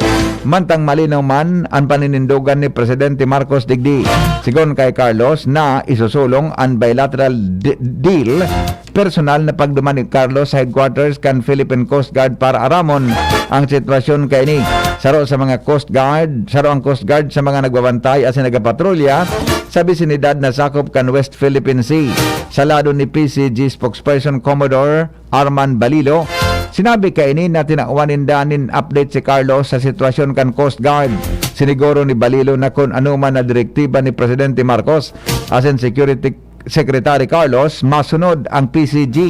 mantang malinaw man an paninindogan ni Presidente Marcos digdi. Sigon kay Carlos na isusulong an bilateral de- deal, personal na pagduman ni Carlos sa headquarters kan Philippine Coast Guard para aramon ang sitwasyon kaini. Saro sa mga Coast Guard, saro ang Coast Guard sa mga nagbabantay asin nagapatrolya sa bisinidad na sakop kan West Philippine Sea. Sa lado ni P C G spokesperson Commodore Arman Balilo, sinabi kaini na tinawan ninda nin update si Carlos sa sitwasyon kan Coast Guard. Siniguro ni Balilo na kun ano man na direktiba ni Presidente Marcos asin Security Secretary Carlos, masunod ang P C G.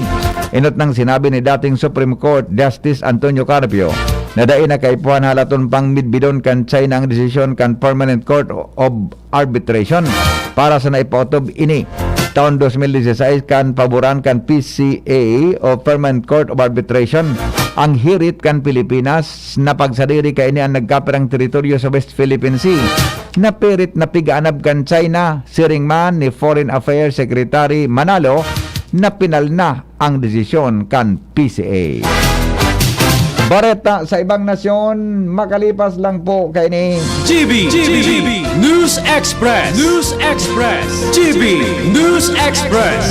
Inot nang sinabi ni dating Supreme Court Justice Antonio Carpio na dai na kaipuhan halaton pang midbidon kan China ang desisyon kan Permanent Court of Arbitration para sa naipaotob ini taon dos mil dieciséis kan paboran kan P C A o Permanent Court of Arbitration ang hirit kan Pilipinas na pagsadiri kaini an nagkapirang teritoryo sa West Philippine Sea. Napirit na pigaanab kan China, siring man ni Foreign Affairs Secretary Manalo, na pinal na ang desisyon kan P C A. Bareta sa ibang nasyon, makalipas lang po kaini. G B, G B, News Express, News Express, G B News Express.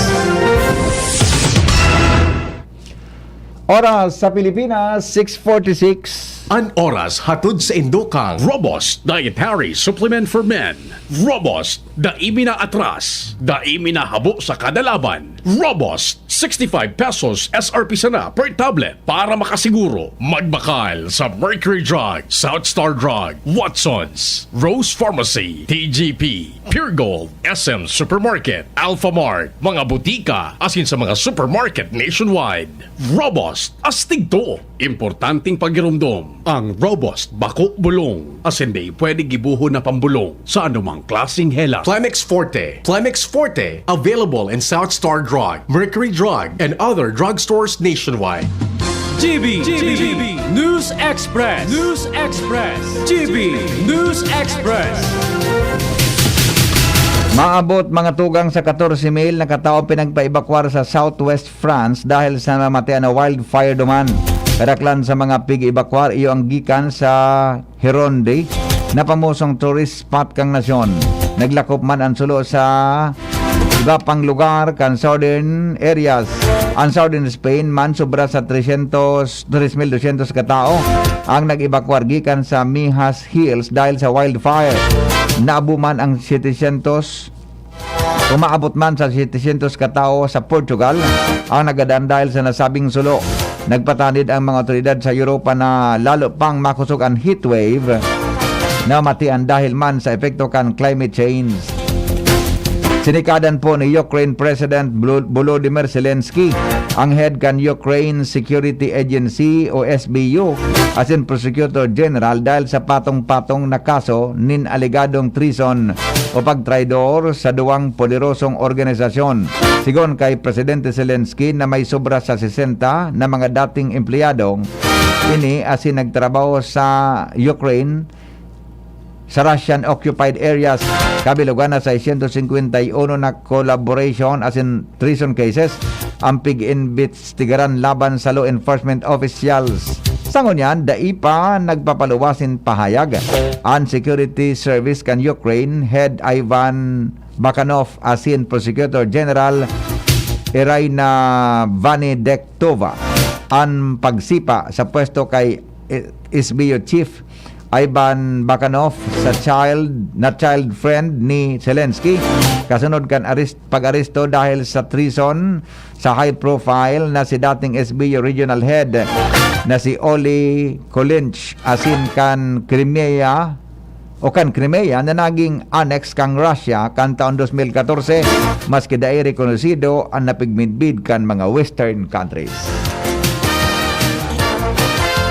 Oras sa Pilipinas, six forty-six. An oras hatod sa indo kan Robust Dietary Supplement for Men. Robust, dai mi naatras, dai mi nahabo sa kada laban. Robust, sixty-five pesos S R P sana per tablet. Para makasiguro, magbakal sa Mercury Drug, South Star Drug, Watsons, Rose Pharmacy, T G P, Pure Gold, S M Supermarket, Alpha Mart, mga butika, asin sa mga supermarket nationwide. Robust, astig to. Importanteng pagiromdom, ang Robust bako bulong, asin dai pwede gibohon na pambolong sa anumang klaseng hela. Plemex Forte. Plemex Forte, available in South Star Drug, Mercury Drug, and other drugstores nationwide. G B, G B, News Express, News Express, G B News Express. Maabot mga tugang sa katorse mil na katao pinagpaebakwar sa Southwest France dahil sa namatian na wildfire duman. Kadaklan sa mga pig-ebakwar iyo ang gikan sa Gironde na pamosong tourist spot kan nasyon. Naglakop man an sulo sa iba pang lugar kan southern areas. An southern Spain man sobra sa trescientos, tres mil doscientos katao ang nag-ebakwar gikan sa Mijas Hills dahil sa wildfire. Naabo man ang setecientos Umaabot man sa setecientos katao sa Portugal ang nagadan dahil sa nasabing sulo. Nagpatanid ang mga otoridad sa Europa na lalo pang makosog an heatwave na matian dahil man sa epekto kan climate change. Sinikadan po ni Ukraine President Vlo-, Volodymyr Zelensky ang head kan Ukraine Security Agency o S B U asin Prosecutor General dahil sa patong-patong na kaso nin alegadong treason o pagtraidor sa duwang poderosong organisasyon. Sigon kay Presidente Zelensky na may sobra sa sesenta na mga dating empleyadong ini asin nagtrabaho sa Ukraine sa Russian occupied areas. Kabilugan na seiscientos cincuenta y uno na collaboration asin treason cases ang pig-imbestigaran laban sa law enforcement officials. Sa ngunyan, dai pa nagpapaluwas nin pahayag an Security Service kan Ukraine Head Ivan Bakanov asin Prosecutor General Irina Vanidektova an pagsipa sa pwesto kay, eh, S B U Chief Ivan Bakanov sa child, na child friend ni Zelensky, kasunod kan arest-, pag-aresto dahil sa treason sa high profile na si dating S B U Regional Head na si Oli Kolinch asin kan Crimea o kan Crimea na naging annex kan Russia kan taon dos mil katorse, maski dai rekonosido an napigmidbid kan mga Western countries.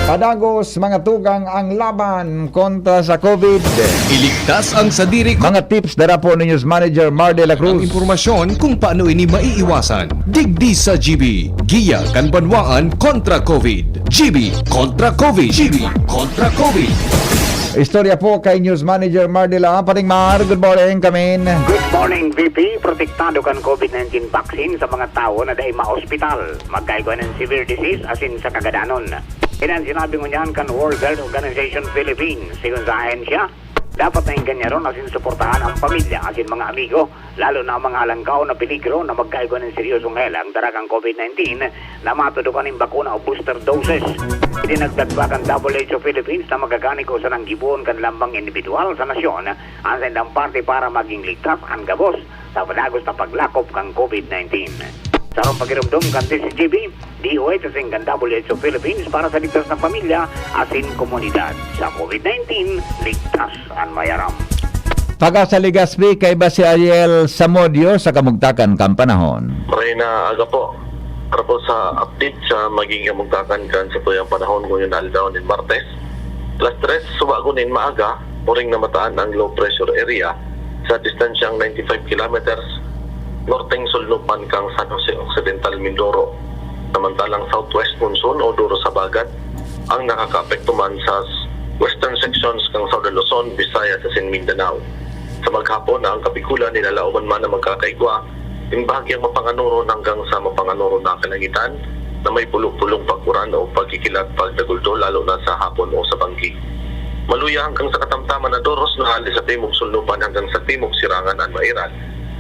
Padagos, mga tugang, ang laban kontra sa COVID. Iligtas ang sadiri ko. Mga tips dara po ni News Manager Mar de la Cruz. Ang impormasyon kung paano ini maiiwasan. Digdi sa G B, Giya kan Banwaan kontra COVID. G B kontra COVID. G B kontra COVID. Istorya po kay News Manager Mar de la. Paring Mar, good morning, kamin. Good morning, V P. Protektado kan COVID nineteen vaccine sa mga tawo na dai maospital, magkaigwa nin severe disease asin sa kagadanon. Iyan an sinabi ngunyan kan World Health Organization Philippines. Sigon sa ahensya, dapat na engganyaron asin suportahan ang pamilya asin mga amigo, lalo na ang mga alangkaw na peligro na magkaigwa nin seryosong helang dara kan COVID nineteen na matudokan nin bakuna o booster doses. Idinagdag pa kan W H O Philippines na magaganiko sa nanggibohon kan lambang indibidwal sa nasyon an saindang parte para maging ligtas an gabos sa padagos na paglakop kan COVID nineteen. Sa sarong pagiromdom kan D C G B, D O H asin kan W H O Philippines para sa ligtas na pamilya asin komunidad. Sa COVID nineteen, ligtas an mayaram. Pag-asa Legazpi, kaiba si Ariel Samudio sa kamugtakan kan panahon. Maray na aga po. Para po sa update sa magiging kamugtakan kan satuyang panahon ngunyan aldaw nin Martes, alas tres subago nin maaga, oring namataan ang low pressure area sa distansyang ninety-five kilometers norteng sulnupan kan San Jose Occidental, Mindoro. Samantalang southwest monsoon o duro sa bagat ang nakakaapekto man sa s-, western sections kan Southern Luzon, Visayas asin Mindanao. Sa maghapon, ang Kabikulan nilalaoman man na magkakaigwa nin bahagyang mapanganuron hanggang sa mapanganuron na kalangitan na may pulo-pulong pag-uran o pagkikilat pagdaguldo, lalo na sa hapon o sa banggi. Maluya hanggang sa katamtaman na doros na hali sa timog sulnupan hanggang sa timog sirangan an mairal,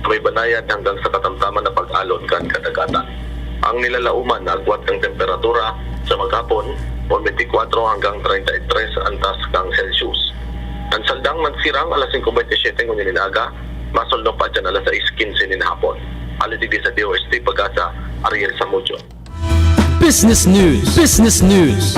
may banayad hanggang sa katamtaman na pag-alon kan kadagatan. Ang nilalaoman na agwat kan temperatura sa maghapon, twenty-four hanggang treinta y tres antas kan Celsius. An saldang nagsirang alas singko beinte y siete ngunyan nin aga, masulnop pa dyan alas sais quince nin hapon. Hali digdi sa D O H T Pag-asa, Ariel Samudio. Business News. Business News.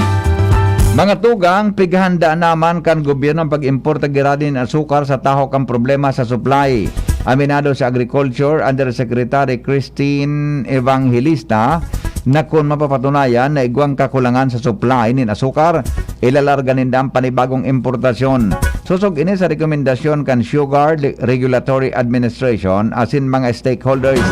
Mga tugang, pighanda naman kan gobyerno ang pag-importa giraray nin asukar sa tahaw kan problema sa supply. Aminado si Agriculture Undersecretary Christine Evangelista na kun mapapatunayan na igwang kakulangan sa supply nin asukar, ilalarga ninda an panibagong importasyon. Sosog ini sa rekomendasyon kan Sugar Re-, Regulatory Administration asin mga stakeholders.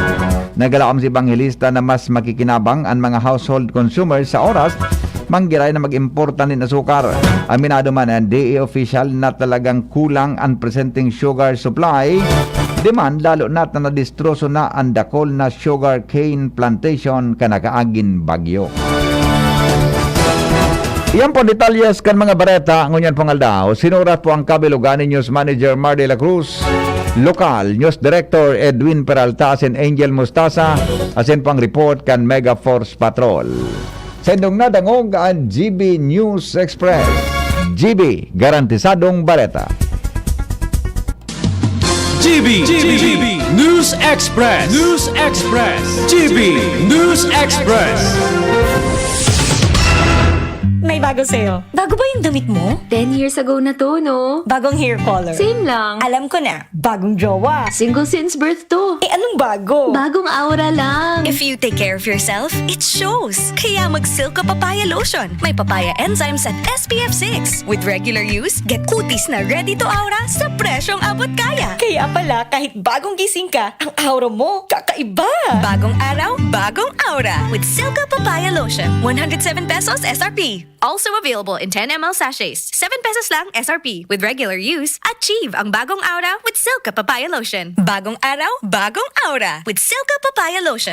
Naglaom si Evangelista na mas makikinabang an mga household consumers sa oras man giraray na mag-importa nin asukar. Aminado man an D A official na talagang kulang an presenteng sugar supply demand, lalo na ta nadistroso na an dakul na sugar cane plantation kan nakaaging bagyo. Iyan po an detalyes kan mga bareta ngunyan pong aldaw. Sinurat po ang kabilugan ni News Manager Mar de la Cruz. Lokal, News Director Edwin Peralta asin Angel Mostaza, asin pang report kan Mega Force Patrol. Sa indong nadangog an G B News Express. G B, garantisadong bareta. G B, G B, News Express, News Express, G B News Express. May bago sa'yo. Bago ba yung damit mo? Ten years ago na to, no? Bagong hair color. Same lang. Alam ko na. Bagong jowa. Single since birth to. Eh, anong bago? Bagong aura lang. If you take care of yourself, it shows. Kaya mag Silka Papaya Lotion. May papaya enzymes at S P F six. With regular use, get kutis na ready to aura sa presyong abot kaya. Kaya pala, kahit bagong gising ka, ang aura mo kakaiba. Bagong araw, bagong aura. With Silka Papaya Lotion. One hundred seven pesos S R P. Also available in ten M L sachets. Seven pesos lang S R P. With regular use, achieve ang bagong aura with Silka Papaya Lotion. Bagong araw, bagong aura with Silka Papaya Lotion.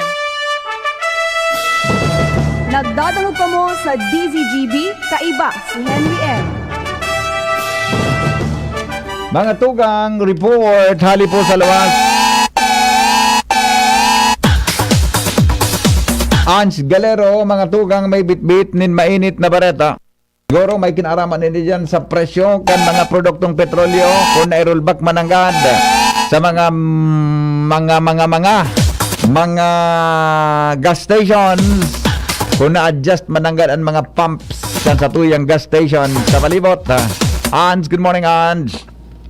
Nagdadangog kamo sa D Z G B, kaiba si Henry M. Mga tugang, report hali po sa luwas. Ange Galero, mga tugang may bitbit nin mainit na bareta. Siguro may kinaaraman ini diyan sa presyo kan mga produktong petrolyo, kung nai-rollback mananggad sa mga, mga, mga, mga, mga gas stations, kung na-adjust mananggad ang mga pumps kan satuyang gas station sa palibot. Ha? Ange, good morning, Ange.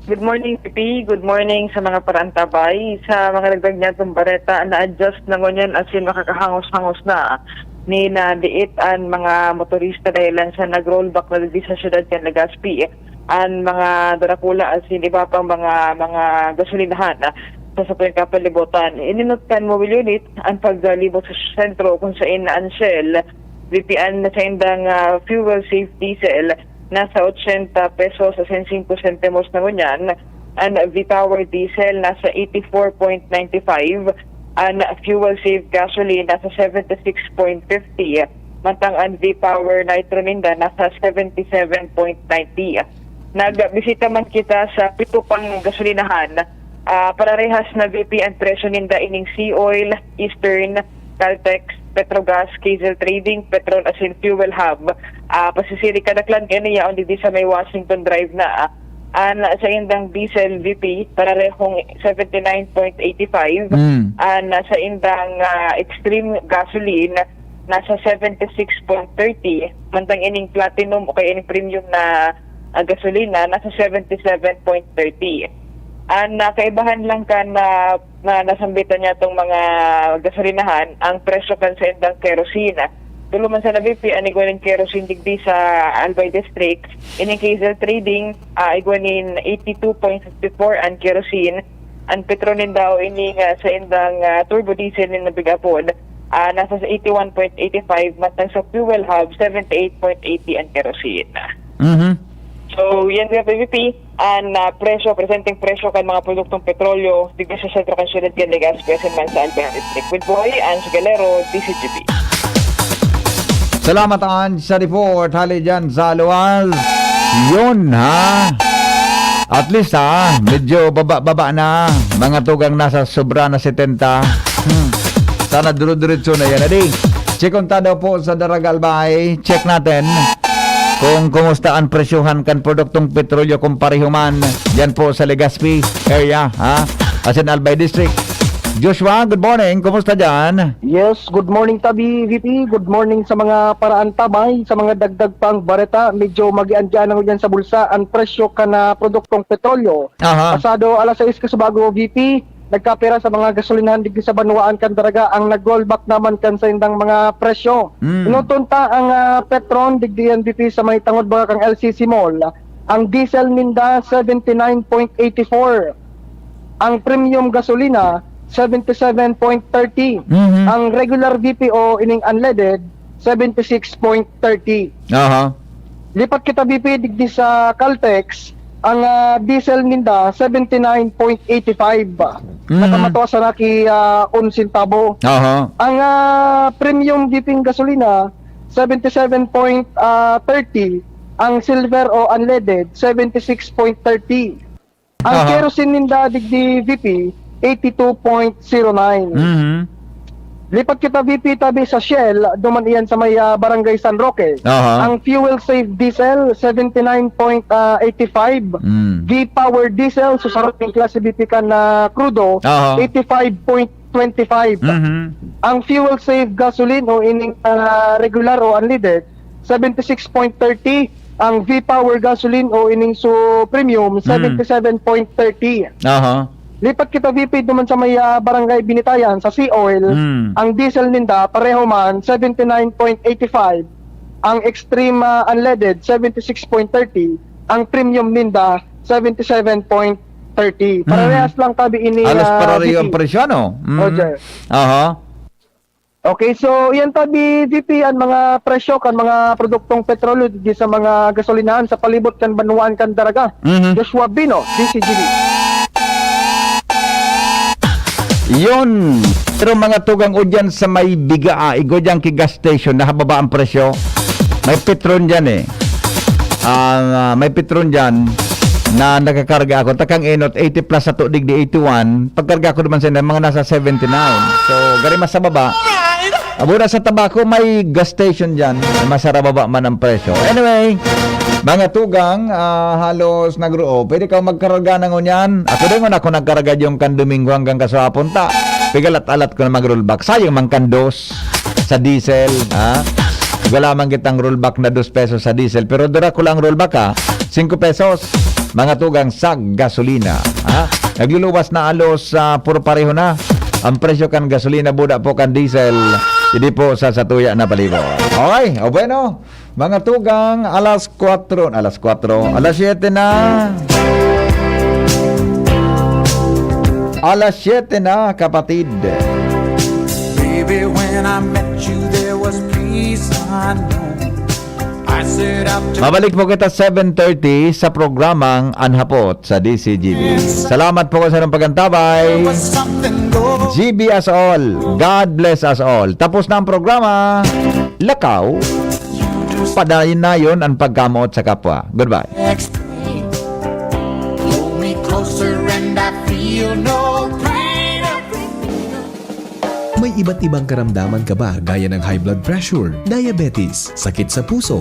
Good morning, Pipi. Good morning sa mga paraantabay. Sa mga nagdagnyatong bareta, na-adjust na ngunyan asin makakahangos-hangos na ni na diit an mga motorista dahilan sa nag-rollback na digdi sa siyudad kan Legazpi an mga darakula asin iba pang mga, mga gasolinahan sa satuyang kapalibutan. Ininot kan Mobil Unit an paglibot sa sentro kung sain na an Shell, V P N na saindang, ah, fuel safe diesel nasa ochenta pesos asin singko sentimos na ngunyan, an V-Power diesel nasa eighty-four point ninety-five, an fuel safe gasoline nasa seventy-six point fifty, mantang an V-Power Nitro ninda nasa seventy-seven point ninety. Nagbisita man kita sa pito pang gasolinahan, ah, pararehas na V P an presyo ninda ining Sea Oil, Eastern, Caltex, Petrogas, Kazel Trading, Petron asin Fuel Hub. Ah, pasisiri kadaklan kaini yaon digdi sa may Washington Drive na, ah. An saindang diesel V P, pararehong seventy-nine point eighty-five. Mm. An saindang, ah, extreme gasoline, nasa seventy-six point thirty. Mantang ining platinum o kaya ining premium na, ah, gasolina, nasa seventy-seven point thirty. An, ah, kaibahan lang kan, ah, na nasambitan niya tong mga gasolinahan, ang presyo kan saindang kerosene. Tulo man sa nabipi, an igwa nin kerosene digdi sa Albay District, ining Kazel Trading, ah, igwa nin eighty-two point fifty-four an kerosene. An petron ninda o ining, ah, saindang, ah, turbo diesel nin nabigapon, ah, nasa sa eighty-one point eighty-five, mantang sa fuel hub, seventy-eight point eighty an kerosene. Mhm. So, yan nga, P V P, an, ah, presyo, presenteng presyo kan mga produktong petrolyo digdi sa sentro kan siyudad kan Legazpi asin man sa Albay District. With Boy, Ange Galero, D C G B. Salamat, Ange, sa report. Hali dyan sa luwas. Yun, ha? At least, ha? Medyo baba-baba na. Mga tugang nasa sobra na setenta. Hmm. Sana duro-diretso na yan. Adi, checkan ta daw po sa Daraga, Albay. Check natin kung kumusta ang presyohan kan produktong petrolyo kung pareho man. Yan po sa Legazpi area, ha? Asin Albay District. Joshua, good morning. Kumusta dyan? Yes, good morning, Tabi V P. Good morning sa mga paraantabay, sa mga dagdag pang bareta. Medyo magian-gian na ngunyan sa bulsa ang presyo kan, ah, produktong petrolyo. Aha. Pasado alas sais kasubago, V P, nagkapira sa mga gasolinahan digdi sa banwaan kan Daraga ang nag-rollback naman kan saindang mga presyo. Mm. Inuton ta ang, ah, Petron digdi yan, V P, sa may tangod baga kan L C C Mall. Ang diesel ninda, seventy-nine point eighty-four. Ang premium gasolina, seventy-seven point thirty. Mhm. Ang regular V P o ining unleaded, seventy-six point thirty. Aha. Lipat kita, V P, digdi sa Caltex, ang, ah, diesel ninda, seventy-nine point eighty-five. Mhm. Nakamatua sana ki, ah, un sentabo. Aha. Ang, ah, premium V P gasolina, seventy-seven point thirty. Ang silver o unleaded, seventy-six point thirty. Ang Aha. kerosene ninda digdi, V P, eighty-two point zero nine. Mhm. Lipat kita, V P, tabi sa Shell, duman iyan sa may, ah, Barangay San Roque. Aha. Ang fuel safe diesel, seventy-nine point eighty-five. Mm. V-Power diesel, so sa roting klase, V P, kan na krudo, Aha. eighty-five point twenty-five. Mhm. Ang fuel safe gasoline o ining, ah, regular o unleaded, seventy-six point thirty. Ang V-Power gasoline o ining su premium, Mm. seventy-seven point thirty. Aha. Lipat kita, V P, duman sa may, ah, Barangay Binitayan, sa Sea Oil. Mm. Ang diesel ninda, pareho man, seventy-nine point eighty-five. Ang extreme, ah, unleaded, seventy-six point thirty. Ang premium ninda, seventy-seven point thirty. Mm. Parehas lang tabi ini, Halos ah, pareho V P. ang presyo, ano? Mm. Roger. Aha. Okay, so, iyan tabi, V P, ang mga presyo kan mga produktong petrolyo digdi sa mga gasolinahan sa palibot kan banwaan kan Daraga. Mhm. Joshua Bino, D C G B. Yun. Pero mga tugang o dyan sa may biga, ah, igwa dyan ki gas station, nahababa ang presyo. May Petron dyan eh. Ah, may Petron dyan na nagkakarga ako. Takang enot, eighty plus sa tudig di eighty-one. Pagkarga ko naman sila, mga nasa seventy-nine. So, gari mas sa baba. Abura sa tabako, may gas station dyan. Masarababa man ang presyo. Anyway, mga tugang, ah, halos nagro-, oh, pwede ka magkarga na ngunyan. Ako din, ako nagkarga yung kan Domingo hanggang kaswapon ta. Pigalat-alat ko na mag-rollback. Sayang man kan dos sa diesel, ha? Wala man kitang rollback na dos pesos sa diesel. Pero dura ko lang rollback, ha? Singko pesos, mga tugang, sa gasolina, ha? Nagluluwas na alos, ah, puro pareho na. Ang presyo kan gasolina, buda po kan diesel, hindi po sa satuya na palibot. Okay, o bueno, mga tugang, alas kwatro, alas kwatro, alas siyete na. Alas siyete na, kapatid. Baby, when I met you, there was peace unknown. I set out to Mabalik po kita seven thirty sa programang Anhapot sa D C G B. Salamat po sa inyong pagantabay. was something go. G B us all. God bless us all. Tapos na ang programa. Lakaw. Padayon na yon ang pagkamoot sa kapwa. Goodbye. Hold me closer and I feel no pain. May iba't ibang karamdaman ka ba gaya ng high blood pressure, diabetes, sakit sa puso,